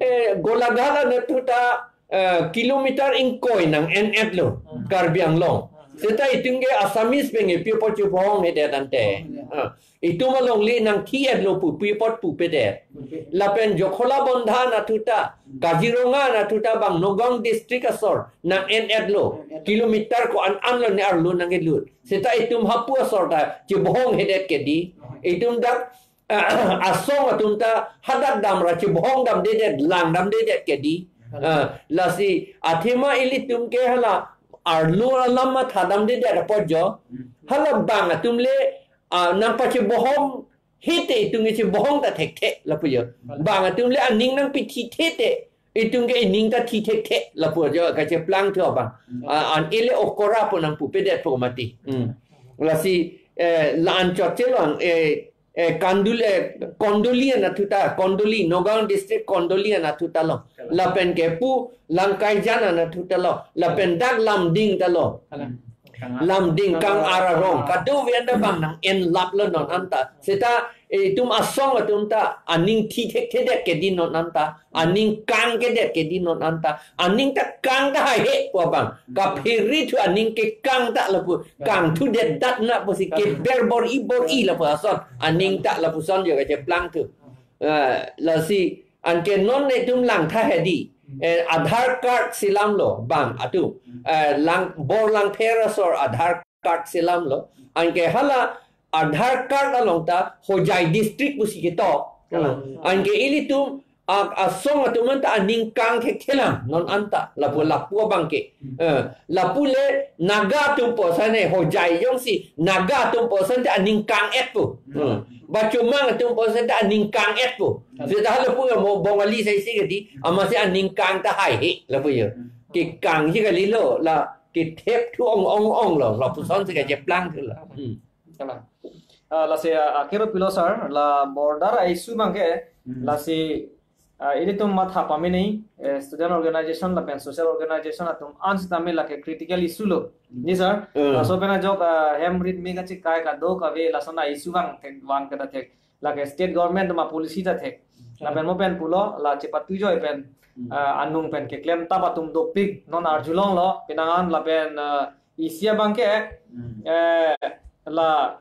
eh, Golaghat anatthu ta, eh, kilometer ingkoi nang en-etlo, Karbi Anglong. Seta itum ke Assamese pen ke pi apot chebohong hedet ante. Ah, itum alongle nangthi-etlo pu pi apot pupedet. Lapen Jakhola Bondha anatthu ta, Kaziranga anatthu ta bang Nagaon district asor nang en-etlo. Kilometer ko-an an lo ne arlo nangkelut. Seta itum hapu asor ta chebohong hedet ke dei. Itum dak, ah, asong atum ta hadak damra chebohong damdedet, lang damdedet ke dei. Ah, lasi athema ilitum ke hala arlo alam matha damdedet apot jo. Hala bang atum le, ah, nangpachebohong hite itum ke chebohong ta thekthe lapu jo. Bang atum le aning nangpithithe te itum ke ining ta thi thekthe lapu jo, kacheplangthu abang. Ah, an ile okora pu nangpupedet po mati. Hmm. Lasi, eh, la-an chotche long, eh, eh, Kanduli, eh, Kondoli anatthu ta, Kondoli, Nagaon district Kondoli anatthu ta lo. Lapen ke pu Langkaijan anatthu ta lo. Lapen dak Lumding ta lo. Lumding kang ararong. Kadokave anta bang nang-enlaplo non anta. Seta, eh, itum asong atum ta aning thi thekthedet ke dei non anta. Aning kangkedet ke dei non anta. Aning ta kang ta haihe pu abang. Kaphere thu aning kekang ta lapu. Kangthudet dat na pusi keber bor-i bor-i lapu ason. Aning ta lapuson jo kacheplangthu. Eh, lasi anke non netum langtha he dei. Eh, Aadhaar card si lamlo bang atum. Eh, lang, Borlangpher asor Aadhaar card si lamlo. Anke hala Aadhaar card along ta Hojai district pusi ketok. Kalang. Anke ilitum a-, asong atum anta aning kang thekthelang non anta lapu lapu abang ke. Eh, lapu le Naga atum pu ason ne Hojai jongsi Naga atum pu ason ta aning kang-et pu. Hmm. Bachumang atum pu ason ta aning kang-et pu. Seta lapu mo Bongali sai si ke dei, amatsi aning kang ta haihe lapu jo. Kekangji kalilo, la kethepthu ong ong ong lo, lapuson si kacheplangthu lo. Hmm. Kalang. Ah, lasi, ah, akhir pilo sir, la border a-issue abang ke, lasi, ah, ilitum matha pame nangji, eh, student organization lapen social organization atum an sitame lake critical issue lo. Dei sir, laso pen ajok, ah, hem rit me kachikai kadokave lason a-issue abang thek, vang kena thek. Lake state government atum a-policy ta thek. Lapen mo pen pulo, la chepatujoi pen, ah, anung pen keklem tap atum dopik, non arjulonglo, penang an lapen, ah, isi abang ke, eh, la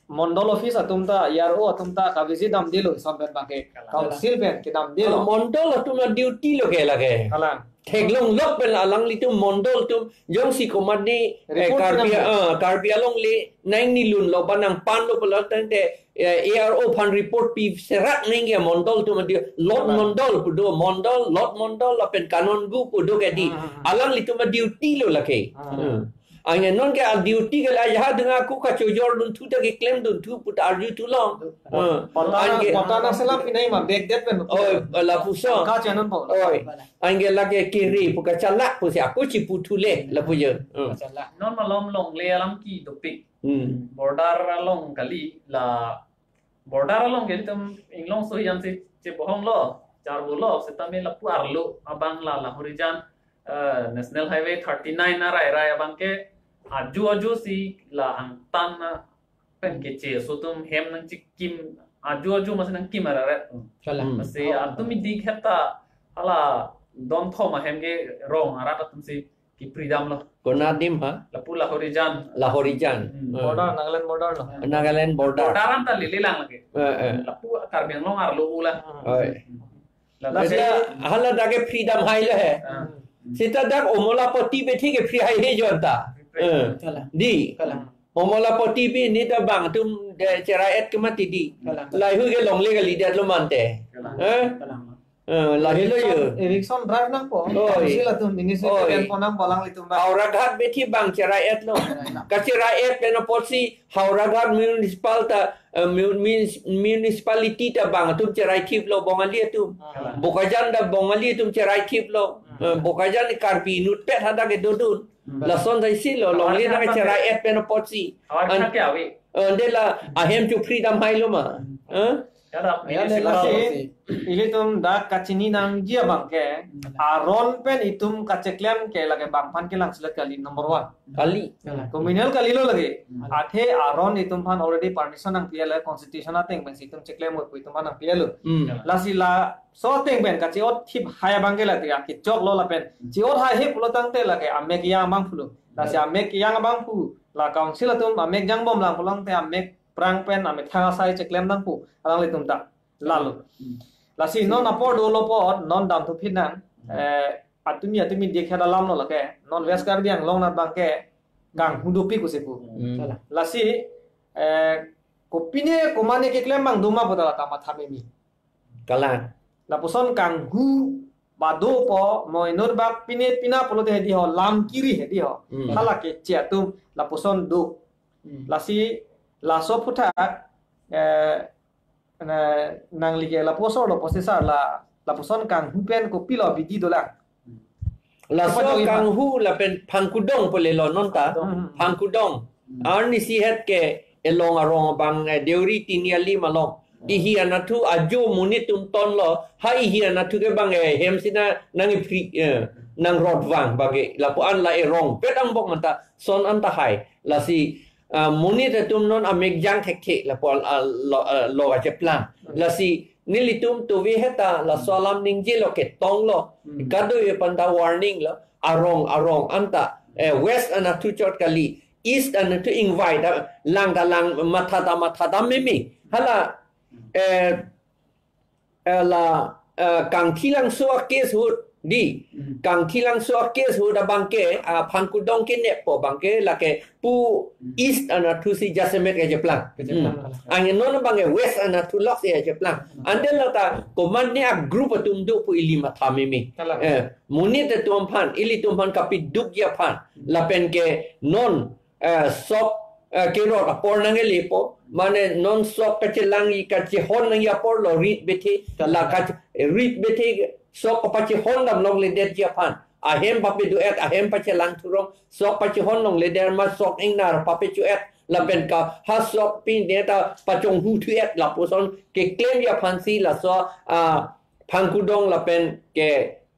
mondol office atum ta, E R O atum ta kavisit damdelo, ison pen abangke. Kalang. Council pen kedamdelo. Ah, mondol atum a-duty lo ke lake. Kalang. Theklong lok pen alanglitum mondol atum jongsi komatne, eh, Report Karbi, pinang. Ah, Karbi Anglong le nangninglun lo ba nangpanlo pulo tangte, eh, E R O aphan report pi serak nangji mondol atum adi Lot Kalang. Mondol pu do, mondol, Lot mondol lapen Kanongu pu do ke di. Hmm, hmm, hmm. Alanglitum a-duty lo lake. Hmm. Hmm. Anke non ke a-duty ke la ajahak dunga ku kachojor dunthu ta keklem dunthu pu ta arjuthu long. Hmm. Patta na, Anke patta na selam pinai ma, back that pen. Oi, lapuson. Ka channel po. Oi. Anke lake kiri pu kachalak pusi ako chipu thule lapu je. Hmm. Kachalak. Non malom longle alam ke dopik. Hmm. Border along kali la, border along ke ilitum inglong so-an si chebohong lo, charbo lo, setame lapu arlo abang la, la Horijan, eh, National Highway thirty-nine arai rai abangke aju aju si la angtan na pen keche so atum hem nangchikim, aju aju masi nangkim araret. Kalang. Hmm. Masi atum idik heta hala don thom ahem ke rong arat atum si kipridam lo. Konat adim ha? Lapu la Horijan. La Horijan. Hmm. Eh. Border, Nagaland border lo. Nagaland border. Border anta lele lang lake. Eh, eh. Lapu Karbi Anglong arlo ula. Oi. Lapu Lasi hala dak ke pridam hai lo he. Ah. Seta dak Omolapati bethi ke pri hai he jonta. Pri. Eh. Kalang. Di. Kalang. Omolapati pi ni ta bang atum de cherai-et ke mati di. Kalang. Lahei ke longle kalidet lo mante. Kalang. Eh? Kalang. Eh, lahei lo yo. Eviction, eviction drive nangpo. Oi. Council atum ini sih Oi. Kan ponang balang itum bang. Howraghat bethi bang cherai-et lo. Cherai-et. Kacherai-et pen apotsi Howraghat municipal ta, eh, mun-, mun-, municipality ta bang atum cherai thip lo Bongali atum. Ah. Bokajan ta Bongali atum cherai thip lo. Ah. Eh, Bokajan Karbi inutpet hadak kedodun. Hmm. Lason ta isi lo, longle Howraghat nang ta cherai-et pen apotsi. Howraghat An-, ke ave. Eh, de la ahem chu pridam hai lo ma. Eh? Kadap Ya, ini de si lasi, kalau ilitum dak kachini nangji abangke, Hmm. aron pen itum kacheklem ke lake bang aphan kelang silet kali number one. Kali. Kalang. Communal kali lo lake. Hmm. Athe aron itum aphan already permission nangpi-et lo, constitution ateng pensi itum cheklem pu itum aphan nangpi-et lo. Hmm. Lasi laso ateng pen kache-ot thip hai abangke lake kechok lo lapen. Che-ot hai he pulo tangte lake amek yang abang pulo. Lasi amek yang abang pu. La council atum amek jangbom lang pulo tangte amek prang pen amethang asai cheklem nangpo alanglitum ta. Lalo. Hmm. Lasi non apor dolo apot, non damthu phinang, Hmm. eh, atumi, atumi dikhe dalam lo lake, non West Karbi Anglong nat abangke, kanghu dopik pusi pu. Hmm. Lasi, eh, kopine komane keklem abang doma pu ta la ta matha meme. Kalang. Lapuson kanghu ba dopo, mo inut bak pine pina pulote hedi ho, lam kiri hedi ho. Hmm. Hala keche atum, lapuson do. Hmm. Lasi, laso aphuthak, eh, na, nangli ke lapuson lo posisar la, lapuson kanghu pen kopilo abidi dolang. Laso Cepat jawab, Pak. Kanghu lapen phangkudong pu le lo non ta. Phangkudong. Hmm. Phangkudong. Hmm. Arnisi het ke elong arong abang, eh, Deuri Tiniali malong. Hmm. Ihi anatthu ajo monit atum ton lo, ha ihi anatthu ke bang, eh, hem sina nang ipri, eh, nang rot vang bage. Lapu-an la erong pet angbong anta son anta hai. Lasi, ah, monit atum non amek jang thekthe lapu-an, ah, lo, ah, lo kacheplang. Hmm. Lasi nelitum tuvi heta laso alam ningje lo ketong lo. Hmm. Kadokave aphan ta warning lo. Arong, arong anta, eh, West anatthu chot kali, East anatthu ingvai ta, lang ta lang, matha ta matha ta meme. Hala, eh, eh, la, eh, Kangthilangso a-case ahut di. Hmm. Kangthilangso a-case ahut abangke, ah, phangkudong kenep po abangke, lake pu Hmm. East anatthu si jasemet kacheplang. Kacheplang. Hmm. Anke non abangke West anatthu lok si kacheplang. Hmm. Ante la ta komatne a-group atum do pu ili matha meme. Kalang. Eh, monit atum aphan, ilitum aphan kapidukji aphan. Hmm. Lapen ke non eh, sok, eh, kerot apor nangkelepo, mane non sok kachelang i kachehon nangji apor lo rit bethe, Kalang. La kach-, rit bethe sok kapachehon dam longledetji aphan. Ahem papedo-et, ahem pachelang thurong, sok pachehon longledet ma sok ingnar papecho-et, lapen ke ha sok pine ta pachonghu thu-et lapuson keklemji aphansi laso, ah, phangkudong lapen ke,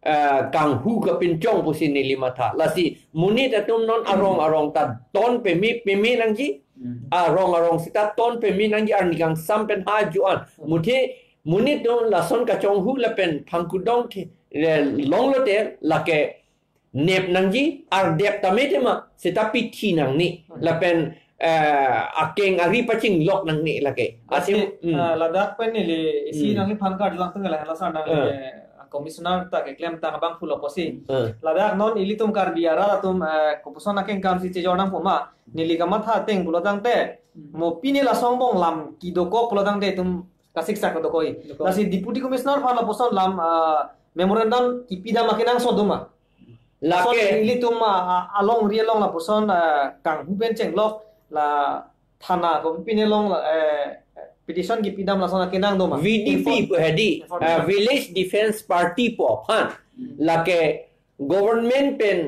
eh, kanghu kapinchong pusi neli matha. Lasi monit atum non arong arong ta ton peme peme nangji. Hmm. Arong arong sita ton peme nangji arni kangsam pen ha ajoine. Muthe monit atum lason kachonghu lapen phangkudong ke, eh, longlote lake nep nangji, ardep tame tema, seta pithi nangne. Hmm. Lapen, eh, akeng ari pachinglok nangne lake. Asim, Asim, hmm. Ah, ladak pen neli isi Hmm. nangli aphan karjulang tengah lah, lason nang Eh. eh, commissioner ta keklem ta abang pulo pusi. Eh. Ladak non ilitum Karbi arat atum, eh, kopuson akeng kam si chejor nangpo ma. Neli kamatha ateng pulo tangte. Hmm. Mo pine lason angbong lam kedokok pulo tangte itum kasiksak dokok. Dokok. Lasi Deputy Commissioner aphan lapuson lam, ah, memorandum kipidam akenangsot do ma. Lake. Lason ilitum, ah, ah, alongri along lapuson, ah, kanghu pen chenglok la thana ko pine along la, eh, petition kipidam lason akenang do ma. V D P Inform- pu hedi, Information. ah, Village Defense Party pu aphan. Hmm. Lake government pen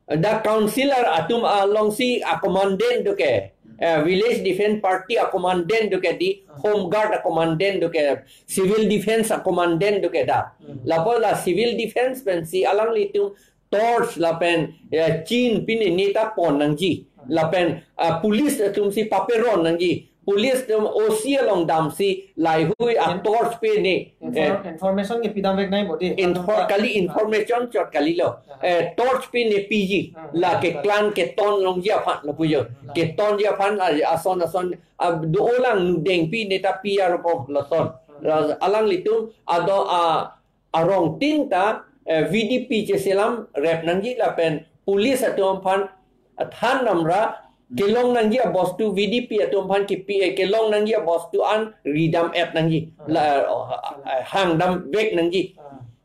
the councillor atum alongsi a-commandant do ke, eh, Village Defense Party a-commandant do ke di, Home Guard a-commandant do ke, Civil Defense a-commandant do ke da. Hmm. Lapu la Civil Defense pensi alanglitum torch lapen, eh, chin pine neta pon nangji. Hmm. Lapen, ah, police atumsi paperon nangji. Police atum O C along damsi laihui a In- torch pine. Infor-, Eh. information kipidam vek nangji bodi. Infor-, kali information chot kalilo. Aha. Eh, torch pine piji. Aha. Lake klan keton longji aphan lapu jo. Aha. Ketonji aphan la ason ason, ah, dolang nudeng pi neta pi aropo lason. Aha. La alanglitum ado, ah, arong tin ta, eh, V D P cheselam rep nangji lapen police atum aphan than damra kelong nangji abostu V D P atum aphan kipi, eh, kelong nangji abostu an ridam et nangji. La, oh, eh, hangdam vek nangji.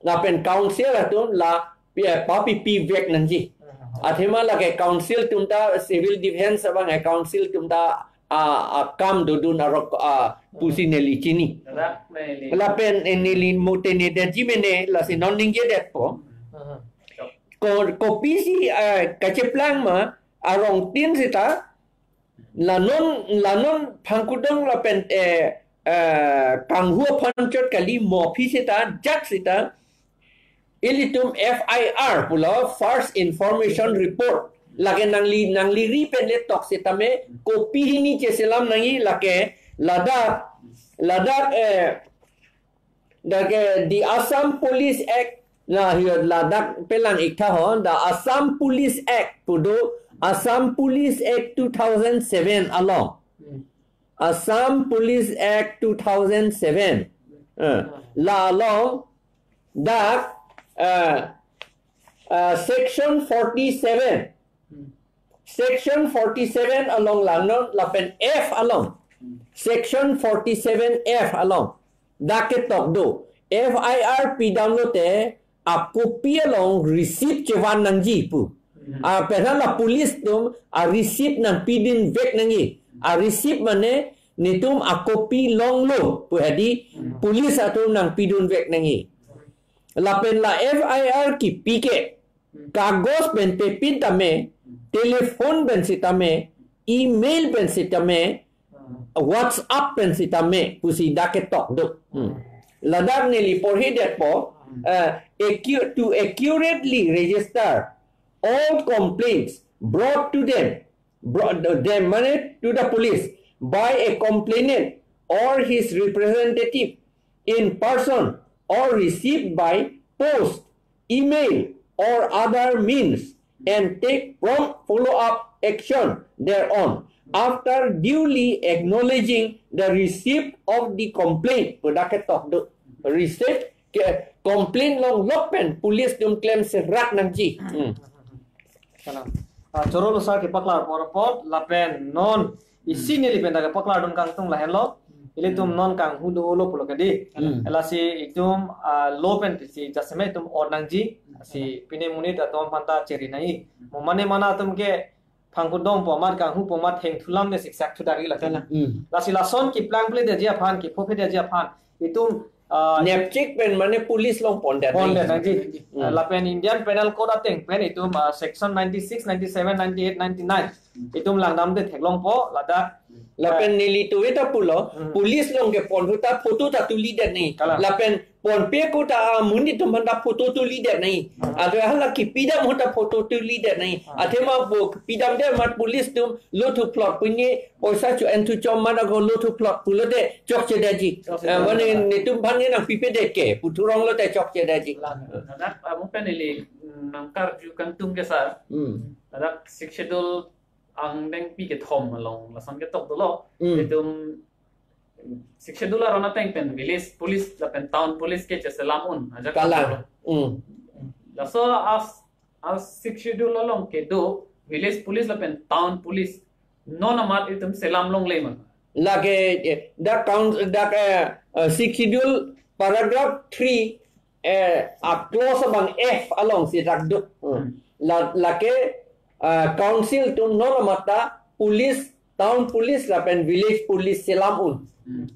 Lapen council atum la, eh, papipi vek nangji. Athema lake council atum ta civil defense abang, eh, council atum ta, ah, ah, kam dodun arok, ah, pusi neli chini. Rak neli. Lapen, eh, neli mutene derji mene lasi non ningje detpo. Aha. Ko, kopisi, eh, kacheplang ma, arong tin sita, la non, la non Phangkudong lapen, eh, eh, kanghu aphan chot kali mo aphi sita, jak sita, ilitum F I R pulo, First Information Report. Lake nangli, nangliri pen le tok sitame, kopi hini cheselam nangji lake, ladak, ladak, eh, Dak, eh, the Assam Police Act, na hiyo ladak pelang iktha ho, the Assam Police Act pu do, Assam Police Act two thousand seven along. Hmm. Assam Police Act two thousand seven. Eh, Hmm. la along, dak, eh, eh, section forty-seven. Hmm. Section forty-seven along la non lapen F along. Section forty-seven F along. Dak ketok do. F I R pidam lote a copy along receipt chevan nangji pu. Hmm. A penang la police atum a receipt nangpidun vek nangji. A receipt mane netum a copy longlo pu hedi Hmm. police atum nangpidun vek nangji. Lapen la F I R kipi ke kagos pen pepin tame, telephone pen sitame, email pen sitame, WhatsApp pen sitame, pusi dak ketok do. Hmm. Ladak neli porhi detpo, eh, accu-, to accurately register all complaints brought to them, brought them, mane, to the police by a complainant or his representative in person or received by post, email, or other means, and take prompt follow-up action thereon after duly acknowledging the receipt of the complaint. Pu dak ketok do. Receipt ke complaint longlok pen police atum klem serak nangji. Hmm. Kalang. Ah, choro lo sar kepaklar apor apot lapen non isi Hmm. neli pen dak kepaklar dun kangtung lahenlo. Ilitum Hmm. non kanghu dolo pulo kedi. Hmm. Lasi itum, ah, law pen si jasemet itum or nangji. Si pine monit atum aphanta cheri nai. Mo mane mana atum ke Phangkudong pu amat, kanghu pu amat hengthulam ne siksak thudak ila. Kalang. Hmm. Lasi lason keplang pledetji aphan, kepho pledetji aphan. Itum, ah, nepchik pen mane police along pondet. Pondet nangji. Hmm. Ah, lapen Indian Penal Code ateng pen itum, ah, section ninety-six, ninety-seven, ninety-eight, ninety-nine. Itum langdamde theklongpo, ladak. Lapen, eh, neli tuve ta pulo, Hmm. police along kepon ahut ta photo ta tulidet nangji. Kalang. Lapen ponpe ahut ta, ah, monit atum aphanta photo tulidet nangji. Hmm. Ado hala kepidam ahut ta photo tulidet nangji. Hmm. Athema bo pidamde amat police atum lo thuphlot pini poisa cho-en thu chom mana ko lo thuphlot pulote chokchedetji. Chokchedetji. Eh, mane netum aphan nangpipedet ke pu thurong lote chokchedetji. Kalang. Ladak amu pen ili, mm, nangkarju kangtung ke sar. Hmm. Ladak Sixth Schedule angdengpi kethom along lason ketok dolo. Hmm. Itum Sixth Schedule aron ateng pen village police lapen town police ke cheselam un ajak Kalang. Dolo. Hmm. Laso as as Sixth Schedule along kedo village police lapen town police non amat itum selam longle ma? Lake, eh, dak count, dak, eh, eh, Sixth Schedule paragraph three, eh, a clause abang F alongsi dak do. Hmm. Hmm. La, lake, eh, council atum non amat ta police, town police lapen village police selam un. Hmm.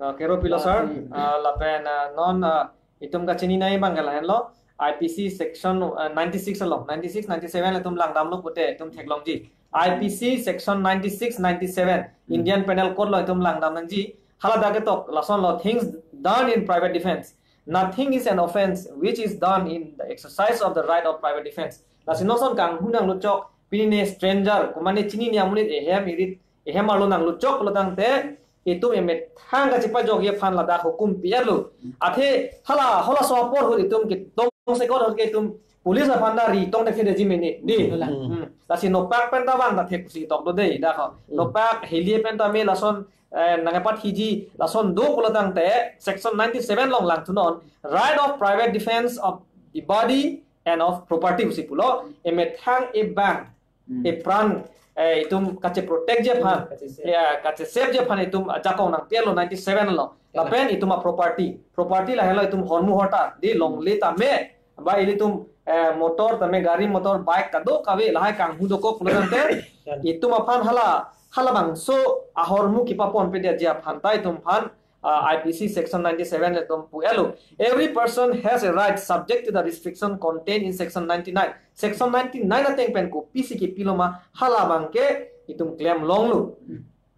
Ah, kero pilo, sir. Hmm. Ah, lapen, ah, non, ah, itum kachini nai abang ke lahenlo, I P C section, ah, ninety-six along, ninety-six, ninety-seven itum langdamlo pute itum theklongji. I P C section ninety-six, ninety-seven, Hmm. Indian Penal Code along itum langdam nangji. Hala dak ketok lasonlo, things done in private defense. Nothing is an offense which is done in the exercise of the right of private defense. Lasi non ason kanghu nangluchok, pini ne stranger, komatne chinine amonit ehem irit, ehem arlo nangluchok pulo tangte, itum emethang kachepajokji aphan ladak hukum pi-etlo. Athe hala, halaso apor ahut itum ketong sekot ahut ke itum police aphan ta ri tong thektheji mene, dei. Betul lah. Hmm. Hmm. Lasi nopak pen ta vang ta thek pusi tok do dei, dak ho. Hmm. Nopak heli pen ta me lason, eh, nangkepathiji lason do pulo tangte, section ninety-seven along langthunon, right of private defense of the body and of property pusi pulo, emethang ebang, Hmm. epran, eh, itum kacheprotectji aphan, Hmm, kache-save. Ya, kache-saveji aphan itum ajakong nangpi-etlo ninety-seven along. Ya. Lapen itum a-property. Property lahenlo itum hormu hortar, dei, longle tame, ba ilitum, eh, motor tame, gari motor, bike kadokave lahai kanghu dokok pulo tangte, Ya. itum aphan hala, halabangso ahormu kepaponpedetji aphan ta itum aphan, ah, I P C section ninety-seven itum pu-etlo. Every person has a right subject to the restriction contained in section ninety-nine. Section ninety-nine ateng pen kopisi kepilo ma, hala abang ke itum klem longlo.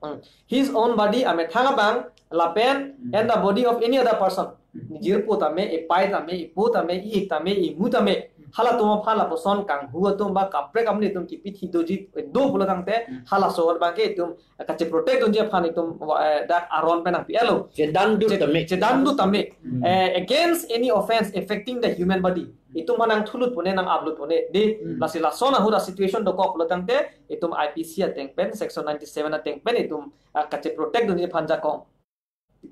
Hmm. His own body, amethang abang, lapen, Hmm. and the body of any other person. Hmm. Jirpo tame, epei tame, epo tame, i-ik tame, imu tame. Halatum aphan lapuson kanghu atum ba kaprek amonit atum kipithi doji, do pulo tangte, Hmm. halaso ahut abang ke itum kacheprotect dunji aphan itum, eh, dak aron pen nangpi-etlo. Chedan do Che-, tame. Chedan do tame. Hmm. Eh, against any offense affecting the human body. Itum aphan nangthulut pone, nang-aplut pone, dei. Hmm. Lasi lason ahut a-situation dokok pulo tangte, itum I P C ateng pen, section ninety-seven ateng pen, itum, ah, kacheprotect dunji aphan jakong,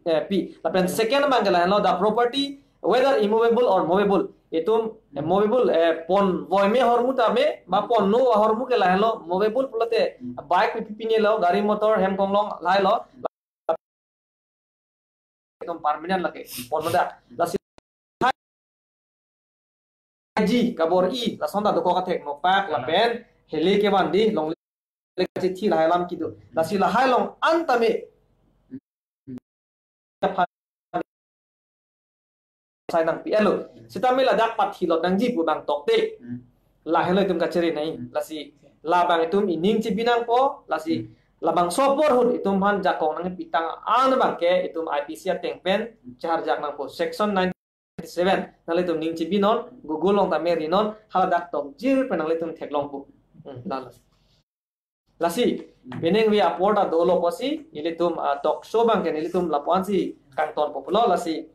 eh, pi. Lapen Hmm. second abang ke lahenlo, the property, whether immovable or movable. Itum, eh, Hmm. movable, eh, ponvoime ahormu tame, ba ponno ahormu ke lahenlo, movable pulote, Hmm. bike pi pi pinelo, gari motor, hem konglong, lahailo. Itum permanent lake, ponlo dak. Lasi ji, kabor-i, lason ta dokok athek nopak, Hmm. lapen, heli kevan dei, longle kachethi lahai alam kedo. Lasi lahai along an tame. Sai nangpi-etlo. Sitame ladak pathilot nangji pu abang tokte. Hmm. Lahenlo itum kachere nai. Hmm. Lasi labang itum ining chibi nangpo, lasi Hmm. labangso apor ahut itum aphan jakong nangpitang an abang ke itum I P C ateng pen Hmm. charjak nangpo. Section ninety-seven. Nanglitum ning chibinon, Google along tame rinon, haladak tokjir pen nanglitum theklongpo. Hmm, lalo. Lasi, Hmm. peningve apor ta dolo pusi, nelitum, ah, talk show abang ke nelitum lapu-ansi kangtonpo pulo lasi.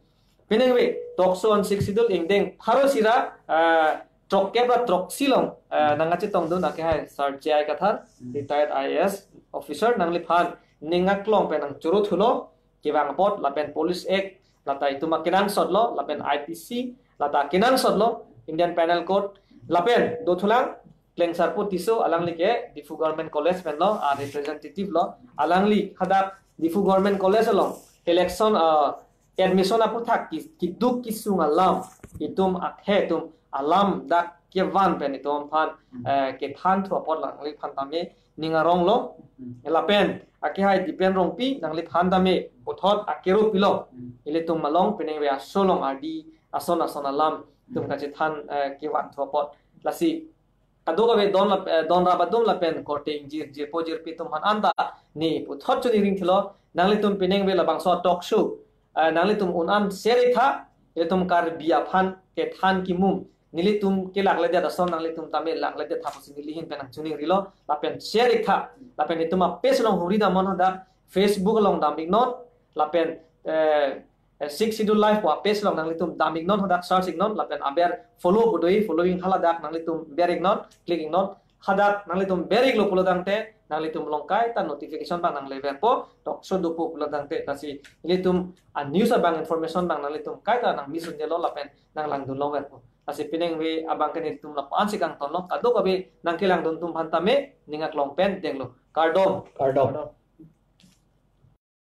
Peningve talk show on Sixth Schedule ingdeng pharo isi ra, ah, throkkep ra throksi along, ah, Hmm. nangkachetongdun akehai Sir J I Kathar, Hmm. retired I A S officer, nangliphan ning aklong pen nangchoro thulo, kevang apot lapen Police Act, lata itum akenangsotlo, lapen I P C, lata akenangsotlo, Indian Penal Code, lapen dothulang, Klengsarpo Tisso, alangli ke Diphu Government College penlo, ah, representative lo, alangli hadak Diphu Government College along, election, ah, admission aputhak ki-, keduk kesung alam, itum athe itum alam dak kevan pen itum aphan, Hmm. eh, kethan thu apot alangliphan tame ning aronglo. Hmm. Lapen, akehai Dipen Rongpi, nangliphan tame puthot akero pilo. Hmm. Ilitum malong peningve aso along ardi ason ason alam itum Hmm. kachethan, eh, kevan thu apot. Lasi, kadokave don lap-, eh, don rap atum lapen korte ingjir, jirpo jirpi atum aphan anta ne puthot choningri thulo, nanglitum peningve labangso talk show, eh, nanglitum un-an share-ik tha, ilitum Karbi aphan kethan kimum, nelitum kelakledet ason nanglitum tame lakledet tha pusi neli ahin pen nangchoningrilo, lapen share-ik tha, lapen itum a-page along huri damnon hadak, Facebook along dam-iknon, lapen, eh, eh, Sixth Schedule Live pu a-page along nanglitum dam-iknon hadak search-iknon, lapen aber follow pu do-i, following haladak nanglitum ber-iknon, click-iknon, Hadak nanglitum ber-iklo pulo tangte, nanglitum along kaita notification abang nangleverpo, talk show dopo pulo tangte, lasi ilitum a-news abang, information abang nanglitum kaita nangmisunjelo lapen nanglangdun longverpo. Lasi piningve abang ke nelitum lapu-an si kangtonlo, kadokave nangkelangdun atum aphan tame ning aklong pen denglo. Kardom. Kardom.